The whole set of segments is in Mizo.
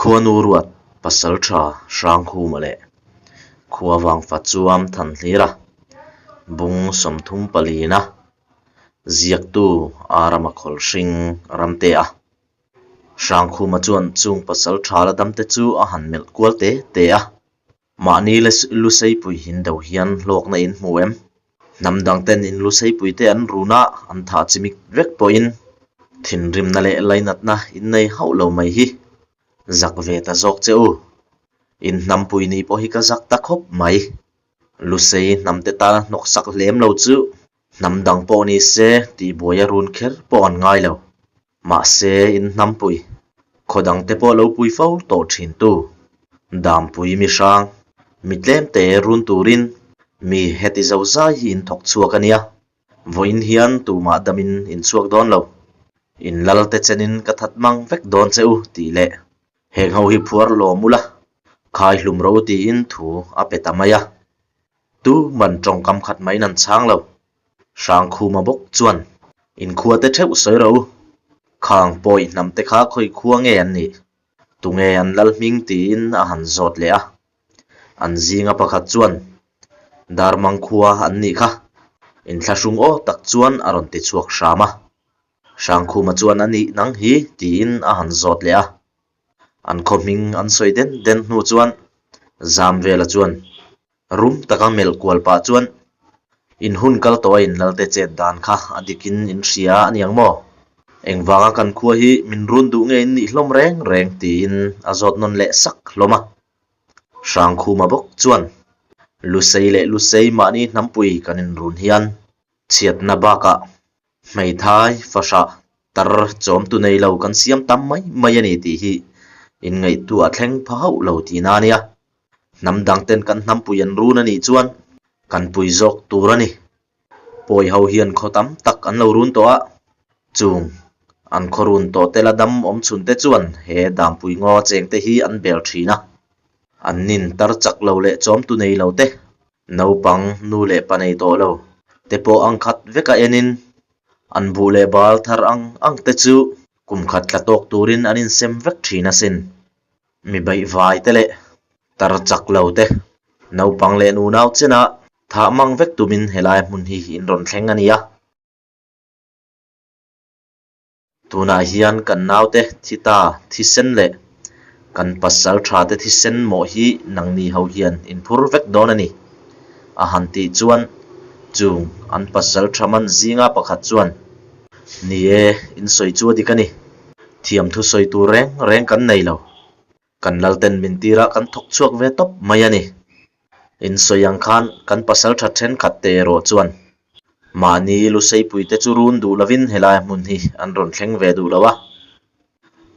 Khuanu ruat Pasalṭha Hrangkhuma leh Khuavangfa chuam Thanhlira bung 34na ziaktu Arama Khawlhring Ramtea Hrangkhuma chuan chung Pasalṭha la damte chu a han melh kual te te a. Mahni Luseipui hin do hian hlawkna in hmu em? Hnam dang ten in Luseipui te an run a, an thah chimik vek pawhin thinrimna leh lainatna in nei hauh lo mai hi zak ve ta zawk che u. In hnampui ni pawh hi ka zak ta khawp mai. Lusei hnam te tana hnawksak hlem lo chu hnam dang pawh ni se tihbuai a run kher pawh an ngai lo. Mahse, in hnampui, khaw dangte pawh lo pui fo tawh thintu, dampui mi hrang, mi tlemte run turin mi heti zo zai hi in thawk chhuak a nia. Vawiin hian tumah damin in chhuak dawn lo. In lalte chenin ka that mang vek dawn che u tih leh heng ho hi phuar lawm ula, khai hlum ro tiin thu a pe ta mai a. Tu man tawngkam khat maiin an chhang lo. Hrangkhuma bawk chuan, Inkhua te theuh sawi ro. Khang pawi hnam te kha khawi khua nge an nih? Tunge an lal hming tiin a han zawt leh a. An zinga pakhat chuan, Darmang khua an nih kha. Inthlahrung aw tak chuan a rawn ti chhuak hram a. Hrangkhuma chuan a nih nang hi tiin a han zawt leh a. An khaw hming an sawi den den hnu chuan Zamvela chuan, Rum taka melh kual pah chuan, In hun kal tawh a in lalte chet dan kha a dikin in hria a niang maw? Engvanga kan khua hi min run duh nge in nih hlawm reng reng tiin a zawt nawn leh sak hlawm a. Hrangkhuma bawk chuan, Lusei leh Lusei mahni hnampui kan inrun hian chhiatna bakah Hmeithai fahrah tar chawmtu nei lo kan siam tam mai mai a ni tih hi inngaihtuah a thleng pha hauh lo tihna a nia. Hnam dang ten kan hnampui an run a nih chuan kan pui zawk tur a ni. Pawi ho hian khaw tam tak an lo run tawh a, chung an khaw run tawh te la dam awm chhun te chuan he dampui ngaw cheng te hi an bel thin a. An nin tar chak lo leh chawmtu nei lo te Naupang nu leh pa nei tawh lo te pawh ang khat veka enin an buh leh bal thar ang ang te chu kum khat tla tawk turin an insem vek thin asin. Mi baihvai te leh tar chak lo te, naupang leh nunau chena thah mang vek tumin helai hmun hi in rawn thleng a nia. Tunah hian kan naute thi ta thisen leh kan pasal tha te thisen mawh hi nangni ho hian in phur vek dawn a ni. A han tih chuan chung an pasal tha man zinga pakhat chuan, Ni e, in sawi chu a dik a ni. Thiamthu sawi tur reng reng kan nei lo. Kan lalten min tirah kan thawk chhuak ve tawp mai a ni. In sawi ang khan kan pasal tha thenkhat te erawh chuan mahni Luseipui te chu run duh lovin helai hmun hi an rawn thleng ve duh lo a.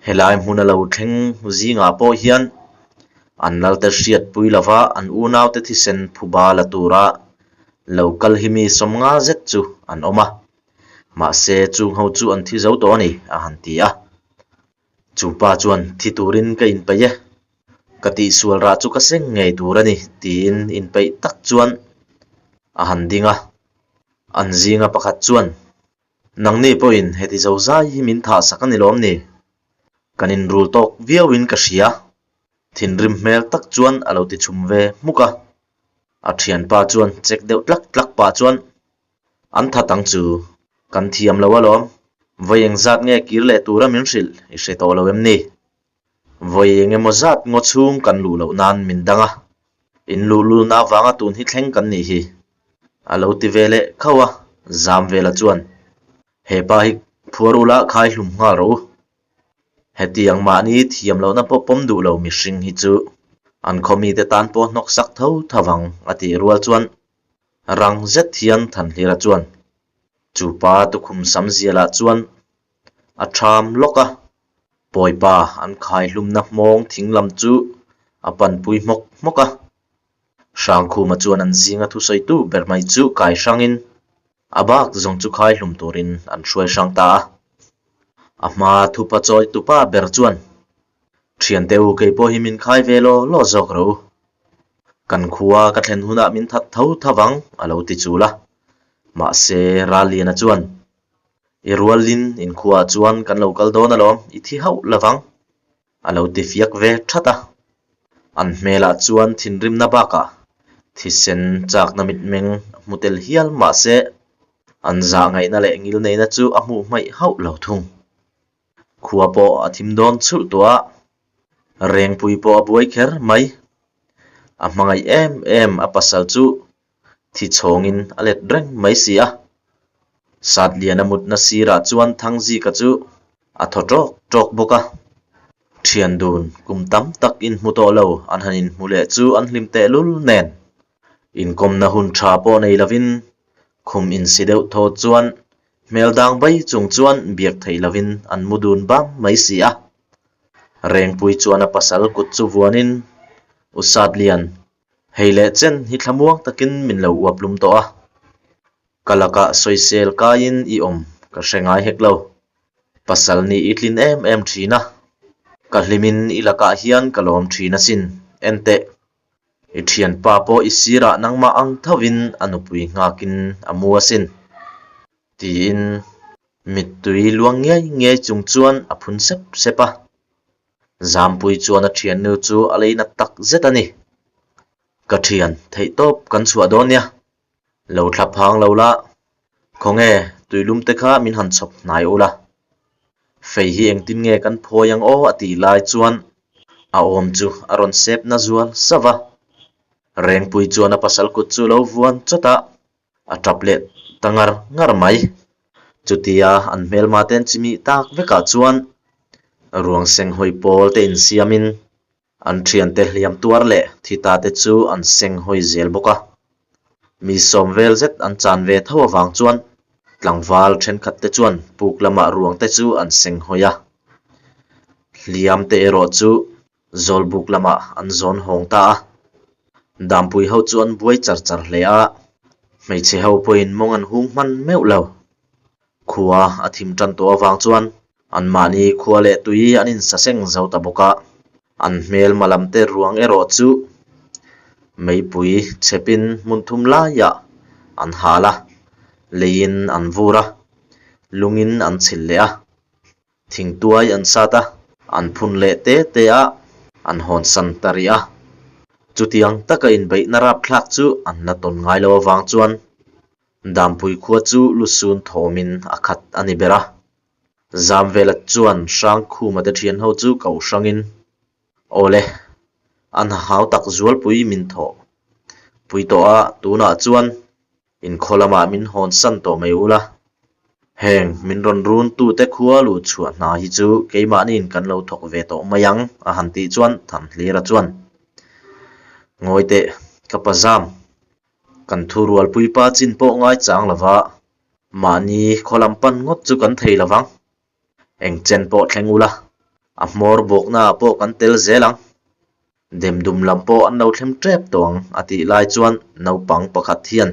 Helai hmun a lo thleng zingah pawh hian an lalte hriatpui lova an unaute thisen phuba la tura lo kal hi mi sawmnga zet chu an awm a. Mahse chung ho chu an thi zo tawh a ni a han ti a. Chu pa chuan thi turin ka inpeih e, ka tihsual rah chu ka seng ngei tur a ni tiin inpeih tak chuan a han ding a. An zinga pakhat chuan, Nangni pawhin heti zo zai hi min thah sak a ni lawm ni? Kan inrul tawk viauin ka hria. Thinrim hmel tak chuan a lo ti chhum ve hmuk a. A thianpa chuan check deuh tlak tlak pah chuan, An that ang chu. Kan thiam lo alawm. Vawi engzat nge kir leh tura min hrilh i hre tawh lo em ni? Vawi engemaw zat ngaw chhung kan luh loh nan min dang a. In luh lulna avanga tun hi thleng kan nih hi. A lo ti ve leh khauh a, zam vela chuan, He pa hi phuar ula khai hlum nghal rawh u. Hetiang mahni thiam lohna pawh pawm duh lo mihring hi chu an khaw mite tan pawh hnawksak tho tho vang a tih rual chuan Rang zet hian Thanhlira chuan chu pa tukhum sam zialah chuan a ṭham lawk a, Pawipa an khai hlumna hmawng thing lam chu a panpui hmawk hmawk a. Hrangkhuma chuan an zinga thusawitu ber mai chu kai hrangin a bak zawng chu khai hlum turin an hruai hrang ta a. A hma thupa chawi tupa ber chuan Thiante u kei pawh hi min khai ve law law zawk ro. Kan khua ka thlen hunah min that tho tho vang a lo ti chul a. Mahse Ralliana chuan I rualin in khuaah chuan kan lo kal dawn alawm i thi hauh lovang. A lo ti fiak ve that a. An hmelah chuan thinrimna bakah thisen chakna mitmeng hmu tel hial mah se, an zah ngaihna leh ngilneihna chu a hmuh hmaih hauh lo thung. Khua pawh a thim dawn chhulh tawh a, Rengpui pawh a buai kher mai. A hmangaih em em a pasal chu thi chhawngin a let reng mai si a. Satliana mutna sirah chuan Thangzika chu a thaw ṭawk ṭawk bawk a. Ṭhian dun kum tam tak inhmu tawh lo an han inhmu leh chu an hlim tehlul nen. Inkawmna hun ṭha pawh nei lovin khum insi deuh thaw chuan hmel dang bai chung chuan biak theih lovin an mu dun bang mai si a. Rengpui chuan a pasal kut chu vuanin, U Satlian, Hei leh chen hi thlamuang takin min lo uap lum tawh a, ka lakah sawisel kaiin i awm ka hre ngai hek lo. Pasal nih i tlin em em thin a, ka hlimin i lakah hian ka lawm thin asin, enteh. I thianpa pawh i sirah nangmah ang thovin a nupui nghakin a mu asin, tiin mittui luang ngiai ngiai chung chuan a phun sep sep a. Zampui chuan a thiannu chu a lei nat tak zet a ni. Ka thian theihtawp kan chhuah dawn nia, lo thla phang lo la, khawnge tuilum te kha min han chhawp hnai ula. Fei hi engtin nge kan phawi ang aw a tih lai chuan a awm chu a rawn sep na zual sauh a. Rengpui chuan a pasal kut chu lo vuan chawt a, A tap leh ta ngar ngar mai. Chutia an hmelma ten chimih tak vekah chuan ruang senghawi pawl te insiamin an thiante hliam tuar leh thi ta te chu an senghawi zel bawk a. Mi sawm vel zet an chan ve tho avang chuan tlangval thenkhat te chuan puk lamah ruang te chu an senghawi a. Hliam te erawh chu Zawlbuk lamah an zawn hawng ta a, Dampui ho chu an buai char char hle a, hmeichhe ho pawhin mawng an hung hman meuh lo. Khua a thim tan tawh avang chuan anmahni khua leh tui an insaseng zo ta bawk a, an hmelma lam te ruang erawh chu meipui chhepin hmun thum laiah an hal a, leiin an vur a, lungin an chhilh leh a. Thingtuai an sat a, an phun leh te te a, an hawnsan ta rih a. Chutiang taka inbeihna rapthlak chu an la tawn ngai lo avang chuan Dampui khua chu lusun thawmin a khat a ni ber a. Zamvela chuan Hrangkhuma te thian ho chu koh hrangin, Awle, an hau tak zualpui min thawh pui tawh a, tunah chuan Inkhaw lamah min hawn san tawh mai ula, heng min rawn run tute khua luh chhuah hna hi chu keimahniin kan lo thawk ve tawh mai ang a han tih chuan Thanhlira chuan, Ngawi teh, ka pa zam, kan thu rualpui pa chin pawh ngai chang lova, mahni khaw lam pan ngawt chu kan thei lovang. Eng chen pawh thleng ula, a hmawr bawknaah pawh kan tel zel ang. Demdum lam pawh an lo thlem tep tawh ang a tih lai chuan naupang pakhat hian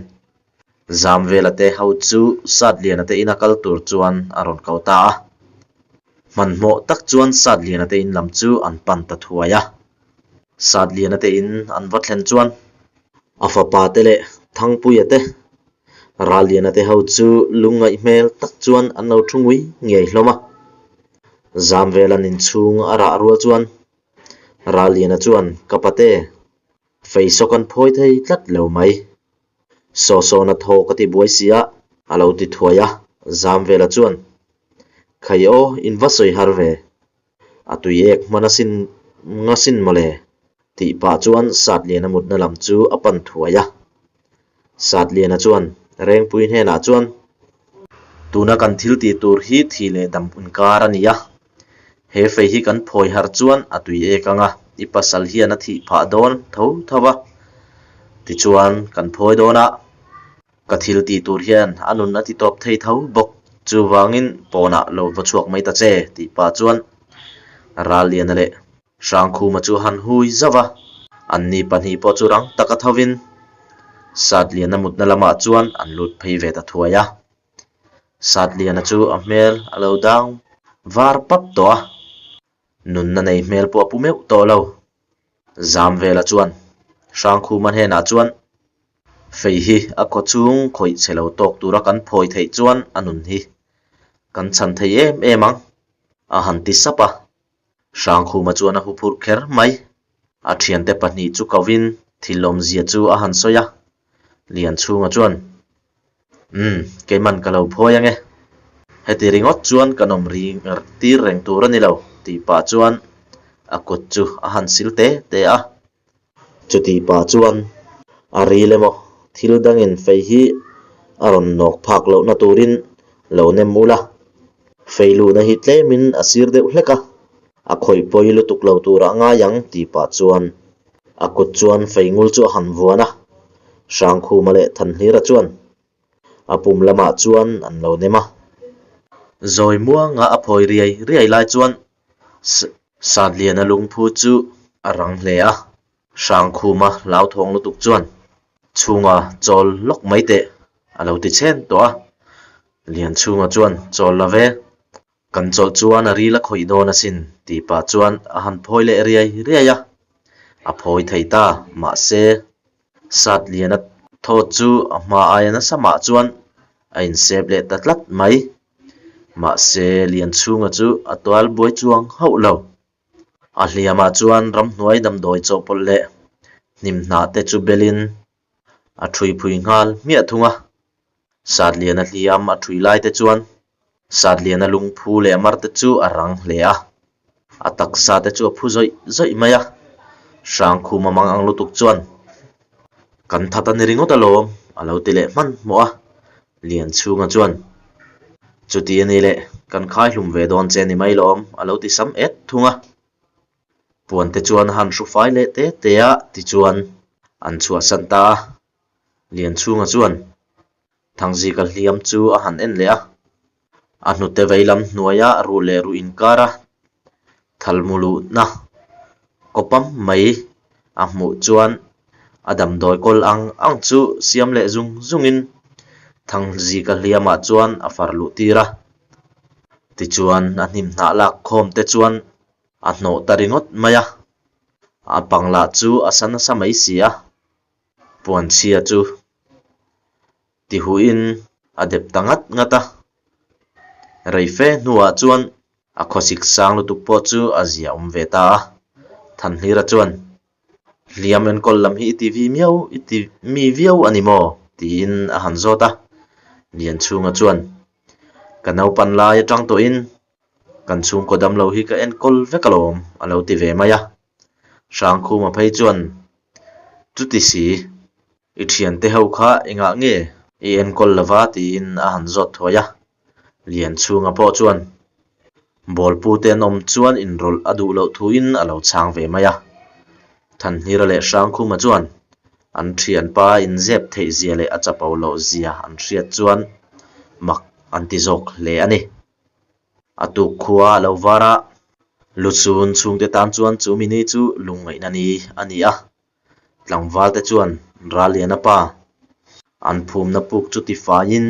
Zamvela te ho chu Satliana te ina kal tur chuan a rawn ko ta a. Hmanhmawh tak chuan Satliana te in lam chu an pan ta thuai a. Satliana te in an va thlen chuan a fapa te leh Thangpuia te Ralliana te ho chu lungngaih hmel tak chuan an lo thu ngui ngei hlawm a. Zamvela'n inchhung a rah rual chuan Ralliana chuan, Ka pate, fei saw kan phawi thei tlat lo mai. Saw sawna thaw ka ti buai si a, a lo ti thuai a. Zamvela chuan, Khai aw, in va sawi har ve. A tui ek hman asin ngasin mawle, tih pah chuan Satliana mutna lam chu a pan thuai a. Satliana chuan Rengpui hnenah chuan, Tuna kan thil tih tur hi thi leh dam inkar a ni a, he fei hi kan phawi harh chuan a tui ek ang a, i pasal hian a thih phah dawn tho tho va, tichuan kan phawi dawn a, ka thil tih tur hian a nun a ti tawp thei tho bawk, chuvangin pawnah lo va chhuak mai ta che, tih pah chuan Ralliana leh Hrangkhuma chu a han hui zauh a, anni pahnih pawh chu rang taka thovin Satliana mutna lamah chuan an lut phei ve ta thuai a. Satliana chu a hmel a lo dang var pap tawh a, nunna nei hmel pawh a pu meuh tawh lo. Zamvela chuan Hrangkhuma hnenah chuan, Fei hi a khaw chhung khawih chhe lo tawk tura kan phawi theih chuan a nun hi kan chhan thei em em ang, a han ti sap a. Hrangkhuma chuan a huphurh kher mai. A thiante pahnih chu kovin thil awmzia chu a han sawi a. Lianchhunga chuan, Umm, keiman ka lo phawi ange. Heti ringawt chuan kan awm ri tir reng tur a ni lo, tih pah chuan a kut chu a han sil te te a. Chutih pah chuan a ril emaw thil dangin fei hi a rawn nawk phak lohna turin lo nem ula, fei luhna hi tlemin a sir deuh hlek a, a khawih pawi lutuk lo turah ngai ang tih pah chuan a kut chuan fei ngul chu a han vuan a, Hrangkhuma leh Thanhlira chuan a pum lamah chuan an lo nem a. Zawi muanga a phawi riai riai lai chuan Satliana lungphu chu a rang hle a, Hrangkhuma hlauthawng lutuk chuan chhunga chawl lawk mai teh a lo ti chhen tawh a, Lianchhunga chuan chawl lo ve, kan chawlh chuan a ril a khawih dawn asin tih pah chuan a han phawi leh riai riai a, a phawi thei ta mahse Satliana thaw chu a hma aia nasa mah chuan a insep leh ta tlat mai. Mahse, Lianchhunga chu a tual buai chuang hauh lo. A hliamah chuan ramhnuai damdawi chawhpawlh leh hnim hnah te chu belin a ṭhui phui nghal hmiah thung a. Satliana hliam a ṭhui lai te chuan Satliana lungphu leh mar te chu a rang hle a, a taksa te chu a phu zawih zawih mai a. Hrangkhuma mang ang lutuk chuan, Kan that a ni ringawt alawm, a lo ti leh hmanhmawh a. Lianchhunga chuan, Chuti a ni leh, kan khaihlum ve dawn che ni mai lawm, a lo ti sam et thung a. Puan te chuan a han hru fai leh te te a, tichuan an chhuahsan ta a. Lianchhunga chuan Thangzika hliam chu a han en leh a, a hnute veilam hnuaia ruh leh ruh inkara thalmu luhna kawpam mai a hmuh chuan a damdawi kawl ang ang chu siam leh zung zungin Thangzika hliamah chuan a far luh tir a. Tichuan a hnim hnah lak khawm te chuan a hnawh ta ringawt mai a, a pang lah chu a sa nasa mai si a. Puanchhia chu tihuin a dep ta ngat ngat a, reife hnuah chuan a khawsik sang lutuk pawh chu a zia awm ve ta a. Thanhlira chuan, Hliam enkawl lam hi i ti vi miau, i ti mi viau a ni maw? tiin a han zawt a. Lianchhunga chuan, Ka naupan lai atang tawhin kan chhungkaw damlo hi ka enkawl vek alawm, a lo ti ve mai a. Hrangkhuma phei chuan, Chuti si, i thiante ho kha engah nge i enkawl lova? tiin a han zawt thuai a. Lianchhunga pawh chuan, Bawlpute an awm chuan inrawlh a duh loh thuin a lo chhang ve mai a. Thanhlira leh Hrangkhuma chuan an thianpa inzep theih zia leh a chapo loh zia an hriat chuan mak an ti zawk hle a ni. A tuk khua a lo var a, Luchun chhungte tan chuan chu mini chu lungngaihna ni a ni a. Tlangvalte chuan Raliana pa an phumna puk chu tifaiin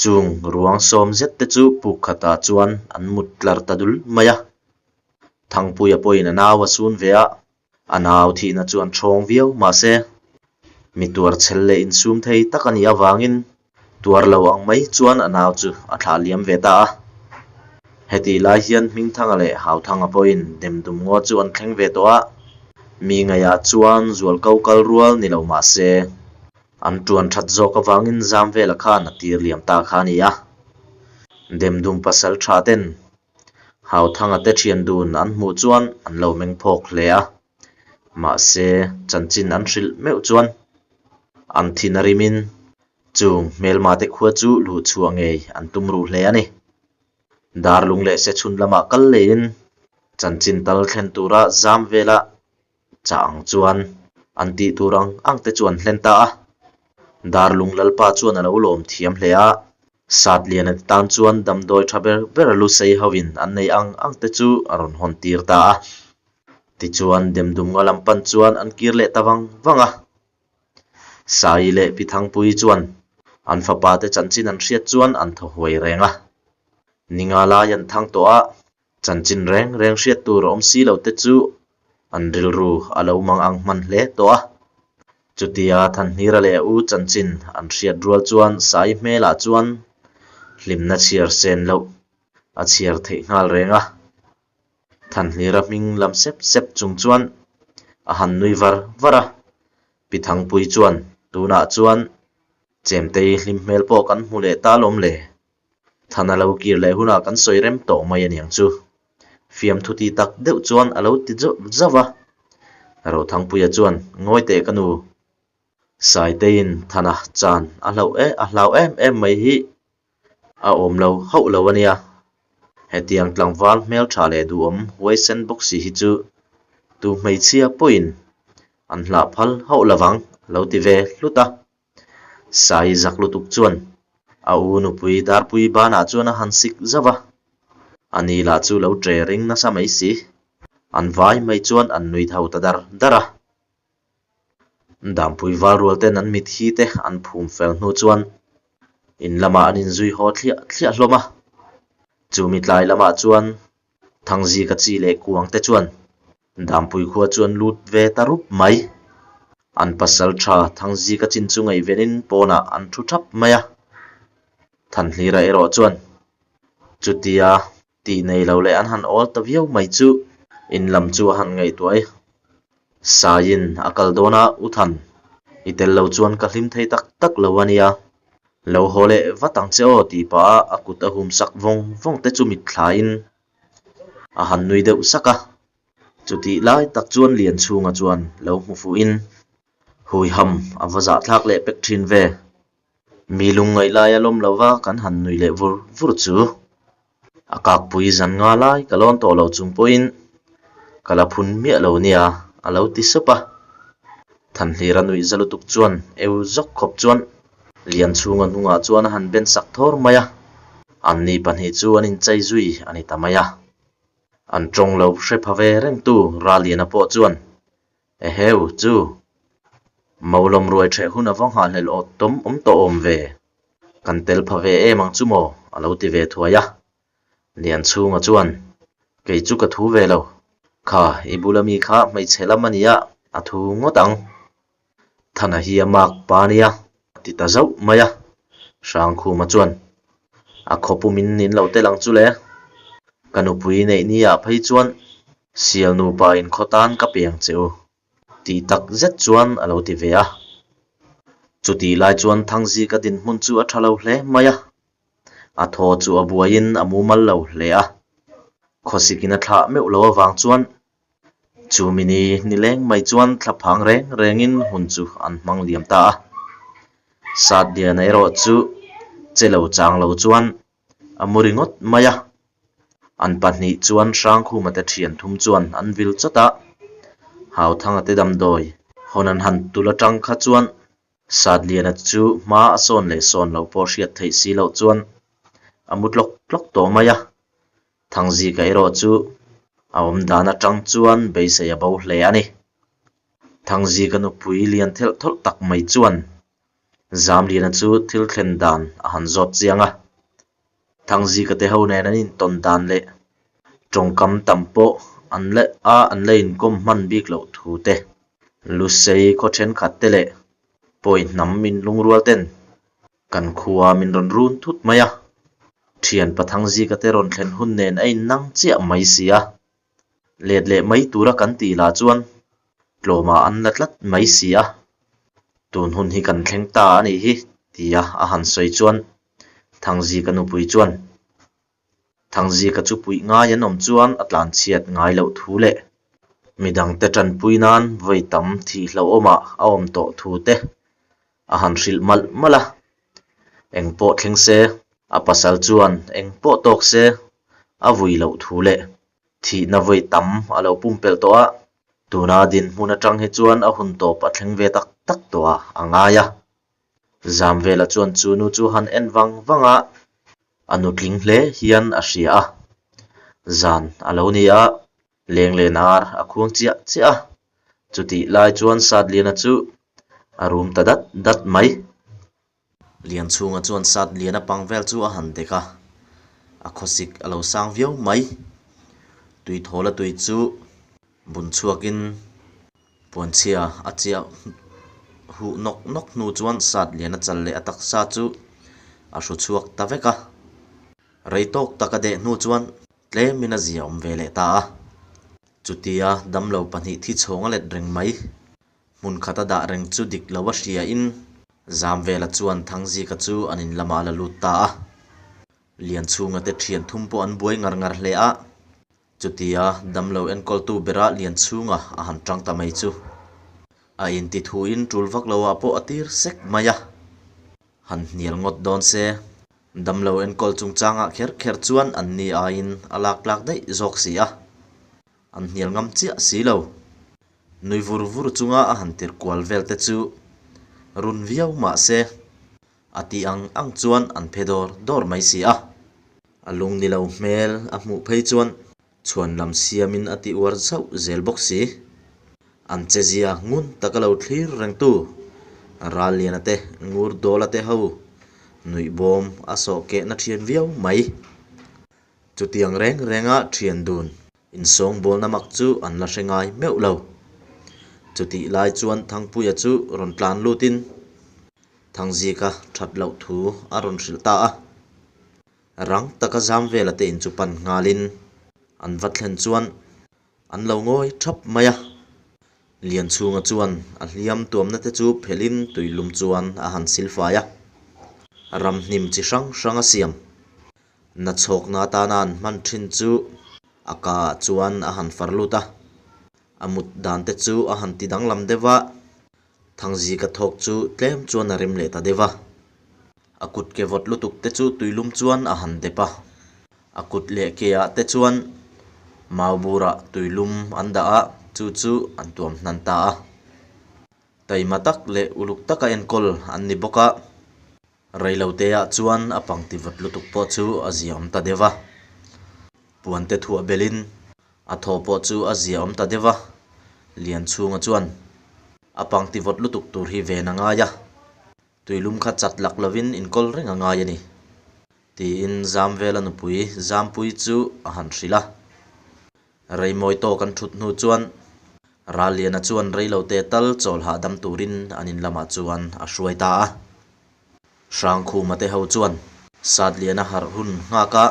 chung ruang sawm zet te chu puk khatah chuan an mut tlar ta dul mai a. Thangpuia pawhin a nau a sun ve a, A nau thihna chu an ṭhawng viau, mahse, mi tuar chhel leh insum thei tak a nih avangin tuar lo ang mai chuan a nau chu a thlah liam ve ta a. Hetih lai hian Hmingthanga leh Hauthanga pawhin Demdum ngaw chu an thleng ve tawh a, mi ngaihah chuan zualko kal rual ni lo mahse, an ṭuan ṭhat zawk avangin zam vela khan a tir liam ta kha a ni a. Demdum pasal ṭha ten Hauthanga te thian dun an hmuh chuan an lo meng phawk hle a, mahse chanchin an hrilh meuh chuan an thin a rimin chung hmelma te khua chu luh chhuah ngei an tum ruh hle a ni. Darlung leh Sechhun lamah kal leiin chanchin tal thlen tura zam vela chah ang chuan an tih tur ang ang te chu an hlen ta a. Darlung Lalpa chuan a lo lawm thiam hle a, Satliana te tan chuan damdawi tha ber ber lusei hovin an nei ang ang te chu a rawn hawn tir ta a. Tichuan Demdumnga lam pan chuan an kir leh ta vang vang a. Sai leh Pi Thangpuii chuan an fapa te chanchin an hriat chuan an thaw huai reng a. Ninga lai an thang tawh a, Chanchin reng reng hriat tur a awm si lo te chu an rilru a lo mang ang hman hle tawh a. Chutia Thanhnira leh a u chanchin an hriat rual chuan Sai hmelah chuan hlimna chhiar sen loh a chhiar theih nghal reng a. Thanhlira hming lam sep sep chung chuan a han nui var var a. Pi Thangpui chuan, Tunah chuan Chemtei hlim hmel pawh kan hmu leh ta lawm le. Thana lo kir leh hunah kan sawi rem tawh mai aniang chu. Fiamthu ti tak deuh chuan a lo ti zauh a. Rothangpuia chuan, Ngawi teh ka nu. Saiteiin Thana chan a hlauh e a hlau em em mai hi a awm lo hauh lo a nia. Hetiang tlangval hmeltha leh duhawm huaisen bawk si hi chu tu hmeichhia pawhin an hlah phal hauh lovang a lo ti ve hlut a. Sai zak lutuk chuan a u nupui Darpui banah chuan a han sik zauh a, a ni lah chu lo tre ring nasa mai si. An vai mai chuan an nui tho ta dar dar a. Dampui val rual ten an mitthi te an phum fel hnu chuan in lamah an inzui haw thliah thliah hlawm a. Chumi tlai lamah chuan Thangzika chi leh kuang te chuan Dampui khua chu an lut ve ta rup mai. An pasal tha Thangzika chin chu ngaihvenin pawnah an thu thap mai a. Thanhlira erawh chuan chutia tih nei lo leh an han awl ta viau mai chu in lam chu a han ngaihtuah e. Saiin a kal dawn a, U Than, i tel lo chuan ka hlim thei tak tak lo a nia. Lo haw leh vat ang che aw tih pah a a kut a hum sak vawng vawng te chu mitthlain a han nui deuh sak a. Chutih lai tak chuan Lianchhunga chuan lo hmu fuhin, Huiham a va zahthlak leh pek thin ve. Mi lungngaih lai a lawm lo va kan han nui leh vur vur chu. A kakpui zan nga lai ka lawn tawh lo chung pawhin ka la phun miah lo nia a lo ti sawp a. Thanhlira nuih za lutuk chuan eu zawk khawp chuan Lianchhunga hnungah chuan a han ben sak thawr mai a. Anni pahnih chu an inchei zui a ni ta mai a. An tawng lo hre pha ve rengtu Raliana pawh chuan Eheu, chu! Maulawm ruai ṭheh hun a va nghahhlelh awt tawm awm tawh awm ve. Kan tel pha ve em ang chu maw? a lo ti ve thuai a. Lianchhunga chuan, Kei chu ka thu ve lo. Kha, i bula mi kha hmeichhe lam a nia, a thu ngawt ang. Thana hi a mark pa nia, a ti ta zauh mai a. Hrangkhuma chuan, A khawpumin nin lo tel ang chu le. Ka nupui neih ni ah phei chuan Sial nupa in khaw tan ka pe ang che u, tih tak zet chuan a lo ti ve a. Chutih lai chuan Thangzika dinhmun chu a tha lo hle mai a. A thaw chu a buaiin a mumal lo hle a. Khawsikin a thlah meuh lo avang chuan chumi ni nileng mai chuan thlaphang reng rengin hun chu an hmang liam ta a. Satliana erawh chu che lo chang lo chuan A mu ringawt mai a, an pahnih chuan Hrangkhuma te thian thum chuan an vil chawt a, Hauthanga te damdawi hawn an han tul atang kha chuan Satliana chu hma a sawn leh sawn loh pawh hriat theih si loh chuan a mu tlawk tlawk tawh mai a, Thangzika erawh chu a awm dan atang chuan beisei a bo hle a ni. Thangzika nupui lian thelh thawlh tak mai chuan Zamliana chu thil thlen dan a han zawt chiang a, Thangzika te ho nen an intawn dan leh tawngkam tam pawh an la a an la inkawm hman bik loh thu te, Lusei khaw thenkhat te leh pawi hnam min lungrual ten kan khua min rawn run thut mai a, thianpa Thangzika te rawn thlen hun nen a innang chiah mai si a, let leh mai tura kan tih lah chuan tlawmah an la tlat mai si a, tun hun hi kan thleng ta a nih hi tia a han sawi chuan Thangzika nupui chuan Thangzika chu puih ngai an awm chuan a tlanchhiat ngai loh thu leh midangte tanpui nan vawi tam thih hlauhawmah a awm tawh thu te a han hrilh malh malh a, eng pawh thleng se a pasal chuan eng pawh tawk se a vui loh thu leh thihna vawi tam a lo pumpelh tawh a, tuna dinhmun atang hi chuan a hun tawp a thleng ve tak tak tawh a a ngai a. Zamvela chuan chu nu chu han en vang vang a, a nutling hle hian a hria a. Zan a lo ni a, Lenglen ar a khuang chiah chiah a, chutih lai chuan Satliana chu a rum ta dat dat mai. Lianchhunga chuan Satliana pang vel chu a han dek a, a khawsik a lo sang viau mai. Tuithawla tui chu bun chhuakin puanchhia a chiah huh nawk nawk hnu chuan Satliana chal leh a taksa chu a hru chhuak ta vek a. Rei tawk tak a deh hnu chuan Tlemin a zia awm ve leh ta a. Chutia damlo pahnih thi chhawng a let reng mai. Hmun khata dah reng chu dik lo a hria in Zamvela chuan Thangzika chu an in lamah a la lut ta a. Lianchhunga te thian thum pawh an buai ngar ngar hle a. Chutia damlo enkawltu bera Lianchhunga a han tang ta mai chu a inti thuin tul vak loah pawh a tir sek mai a. Han hnial ngawt dawn se, damlo enkawl chungchangah kher kher chuan an ni aiin a lak tlak daih zawk si a. An hnial ngam chiah si lo. Nui vur vur chunga a han tir kual vel te chu run viau mah se, a tih ang ang chuan an phe dawr dawr mai si a. A lung ni lo hmel a hmuh phei chuan chhuan lam siamin a ti uar chauh zel bawk si. An chezia ngun taka lo thlir rengtu Ralliana te, Ngurdawla te ho nuih bawm a sawh kehna thian viau mai. Chutiang reng renga thian dun insawngbawlna mak chu an la hre ngai meuh lo. Chutih lai chuan Thangpuia chu rawn tlan lutin Thangzika that loh thu a rawn hrilh ta a. Rang taka zam vela te in chu pan nghalin an va thlen chuan an lo ngawi thap mai a. Lianchhunga chuan a hliam tuamna te chu phelhin tuilum chuan a han silfai a. Ramhnim chi hrang hrang a siam. Nachhawkna atana an hman thin chu a ka ah chuan a han far lut a, a mut dan te chu a han ti danglam deuh a, Thangzika thawk chu tlem chuan a rem leh ta deuh a. A kut ke vawt lutuk te chu tuilum chuan a han dep a, a kut leh ke ah te chuan mau burah tuilum an dah a, chu chu an tuam hnan ta a. Taima tak leh uluk taka enkawl an ni bawk a. Reiloteah chuan a pangti vawt lutuk pawh chu a ziaawm ta deuh a, puante thuah belin a thaw pawh chu a ziaawm ta deuh a, Lianchhunga chuan a pangti vawt lutuk tur hi ven a ngai a, tuilum kha chat lak lovin inkawl reng a ngai a ni, tiin Zamvela nupui Zampui chu a han hrilh a. Reimawi tawk an thut hnu chuan Ralliana chuan reilote tal chawl hahdam turin an in lamah chuan a hruai ta a. Hrangkhuma te ho chuan Satliana harh hun nghak a,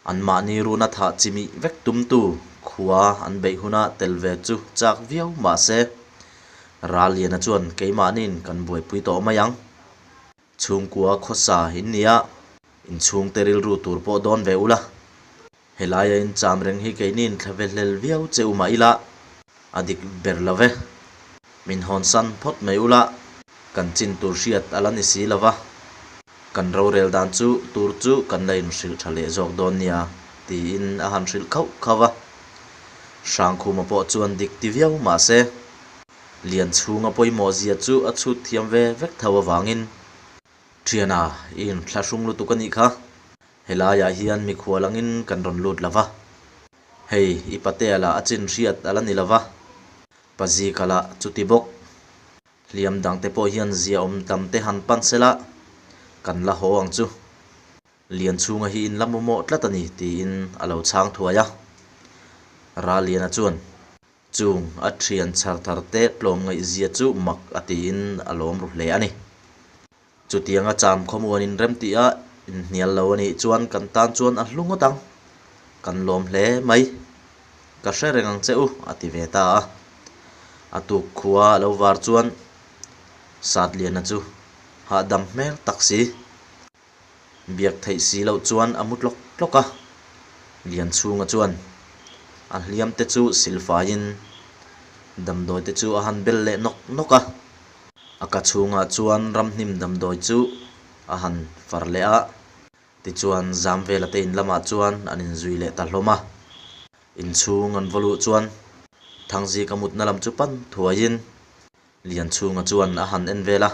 anmahni runa thah chimih vek tumtu khua an beih huna tel ve chu chak viau mah se, Ralliana chuan keimahniin kan buaipui tawh mai ang. Chhungkua khawsa in nia, inchhungte rilru tur pawh dawn ve ula. Helaia in cham reng hi keini in thla ve hlel viau che u mah ila, a dik ber lo ve. Min hawnsan phawt mai ula, kan chin tur hriat a la ni si lo va, kan rorel dan chu tur chu kan la inhrilh tha leh zawk dawn nia, tiin a han hrilh khauh khauh a. Hrangkhuma pawh chuan dik ti viau mah se, Lianchhunga pawimawh zia chu a chhut thiam ve vek tho avangin, Thiana, i inthlahrung lutuk a nih kha. Helaiah hian mikhual angin kan rawn lut lo va, hei i patea lah a chin hriat a la ni lo va, Pazika lah chuti bawk. Hliam dangte pawh hian ziaawm tam te han pan sela, kan la haw ang chu. Lianchhunga hi in la mawmawh tlat a ni tiin a lo chhang thuai a. Ralliana chuan chung a thian chhar thar te tlawm ngaihzia chu mak a tiin a lawm ru hle a ni. Chutianga cham khawmuan in rem tih a inhnial lo a nih chuan kan tan chuan a hlu ngawt ang. Kan lawm hle mai. Ka hre reng ang che u, a ti ve ta a. A tuk khua a lo var chuan Satliana chu hahdam hmel tak si. Biak theih si loh chuan a mu tlawk tlawk a. Lianchhunga chuan a hliam te chu silfaiin damdawi te chu a han bel leh nawk nawk a. A ka chhungah chuan ramhnim damdawi chu a han far leh a, tichuan Zamvela te in lamah chuan an inzui leh ta hlawm a. Inchhung an va luh chuan Thangzika mutna lam chu pan thuaiin Lianchhunga chuan a han en vel a,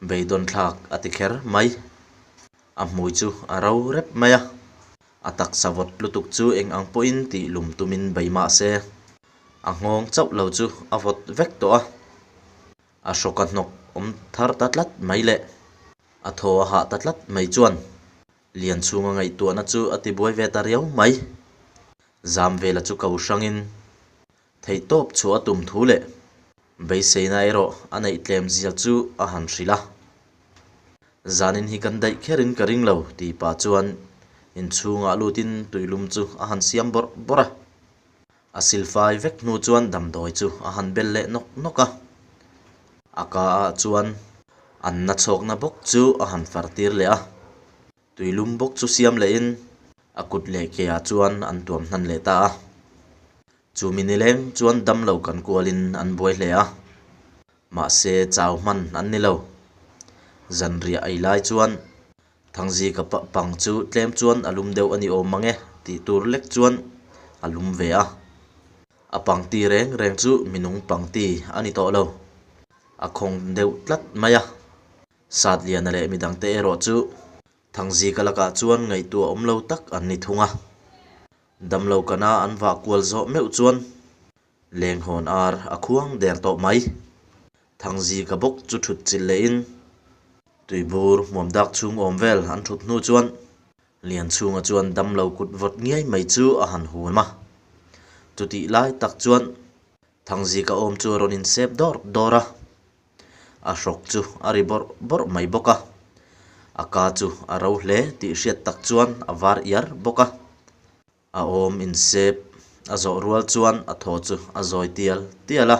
beidawn thlak a ti kher mai. A hmui chu a ro rep mai a, a taksa vawt lutuk chu eng ang pawhin tih lum tumin bei mah se, a nghawng chauh lo chu a vawt vek tawh a, a hrawka hnawk awm thar ta tlat mai leh a thaw a hah ta tlat mai chuan Lianchhunga ngaihtuahna chu a tibuai ve ta riau mai. Zamvela chu ko hrangin theihtawp chhuah a tum thu leh beiseina erawh a neih tlem zia chu a han hrilh a. Zanin hi kan daih kherin ka ring lo tih pah chuan inchhungah lutin tuilum chu a han siam bawrh bawrh a. A silfai vek hnu chuan damdawi chu a han bel leh nawk nawk a, a ka ah chuan an na chhawkna bawk chu a han far tir leh a, tuilum bawk chu siam lehin a kut leh ke ah chuan an tuam hnan leh ta a. Chumi nileng chuan damlo kan kualin an buai hle a, mahse chau hman an ni lo. Zanriah ei lai chuan Thangzika pang chu tlem chuan a lum deuh a ni awm mang e tih tur lek chuan a lum ve a. A pangti reng reng chu minung pangti a ni tawh lo. A khawng deuh tlat mai a. Satliana leh midangte erawh chu Thangzika lakah chuan ngaihtuah awm lo tak an ni thung a. Damlo kana an vah kual zawh meuh chuan Lenghawn ar a khuang der tawh mai. Thangzika bawk chu thut chilh lehin tuibur hmuam dak chhung awm vel an thut hnu chuan Lianchhunga chuan damlo kut vawt ngiai mai chu a han hum a. Chutih lai tak chuan Thangzika awm chu a rawn insep dawr dawr a. A hrawk chu a ri bawrh bawrh mai bawk a, a ka chu a ro hle tih hriat tak chuan a var iar bawk a. A awm insep a zawh rual chuan a thaw chu a zawi tial tial a,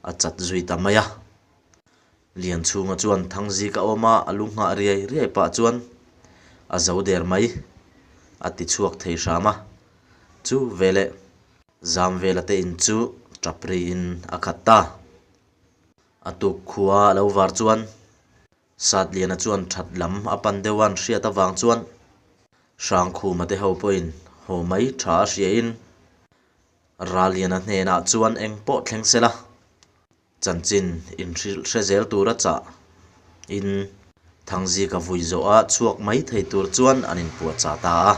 a chat zui ta mai a. Lianchhunga chuan Thangzika awma a lu nghah riai riai pah chuan a zo der mai a ti chhuak thei hram a, chu veleh Zamvela te in chu tap riin a khat ta. A tuk khua a lo var chuan Satliana chuan that lam a pan deuh a an hriat avang chuan Hrangkhuma te ho pawhin haw mai tha a hriain Raliana hnenah chuan eng pawh thleng se la, chanchin inhrilh hre zel tura chah in Thangzika vui zawha chhuak mai thei tur chuan an inpuahchah ta a.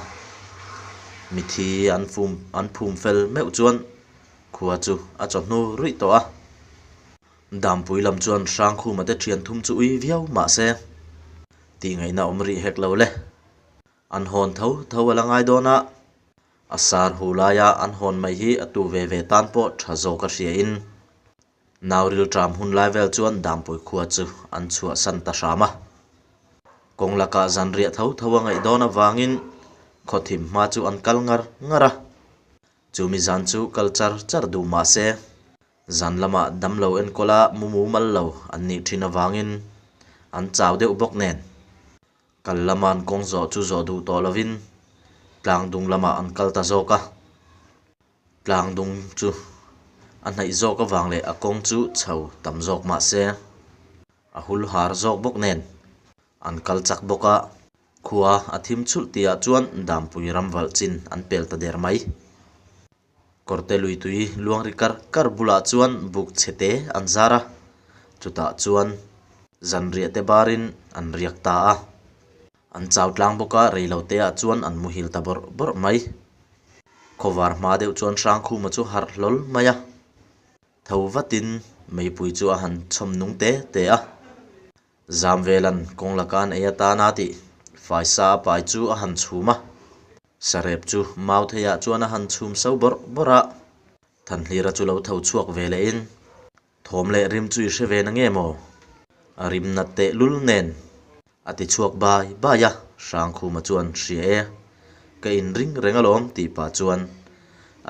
Mithi an fum an phum fel meuh chuan khua chu a chawhnu ruih tawh a. Dampui lam chuan Hrangkhuma te thian thum chu ui viau mah se, tihngaihna awm rih hek lo le. An hawn tho tho a la ngai dawn a, a sar hu laia an hawn mai hi a tu ve ve tan pawh tha zawk a hriain nau rilṭam hun lai vel chuan Dampui khua chu an chhuahsan ta hram a. Kawng lakah zanriah tho tho a ngaih dawn avangin khawthim hma chu an kal ngar ngar a, chumi zan chu kal char char duh mah se Zan lamah damlo enkawla mu mumal lo an nih thin avangin an chau deuh bawk nen. Kal lama an kawng zawh chu zawh duh tawh lovin tlang dung lamah an kal ta zawk a. Tlang dung chu a hnaih zawk avang leh a kawng chu chho tam zawk mah se a hul har zawk bawk nen an kal chak bawk a. Khua a thim chhulh tihah chuan Dampui ram valh chin an pel ta der mai. Kawrte lui tui luang ri kar kar bulah chuan buk chhe te an zar a, chutah chuan zanriah te barin an riak ta a. An chau tlang bawk a, reilo te ah chuan an muhil ta bawrh bawrh mai. Khawvar hma deuh chuan Hrangkhuma chu harh hlawl mai a, tho vatin meipui chu a han chhawm nung te te a. Zamvelan kawng laka an ei atana tih faisa a pai chu a han chhum a. Sarep chu Mautheiah chuan a han chhum so bawrh bawrh a, Thanhlira chu lo tho chhuak ve lehin, Thawm leh rim chu i hre ve na nge maw? A rim nat teh lul nen a ti chhuak bai bai a, Hrangkhuma chuan hria e, ka inring reng alawm tih pah chuan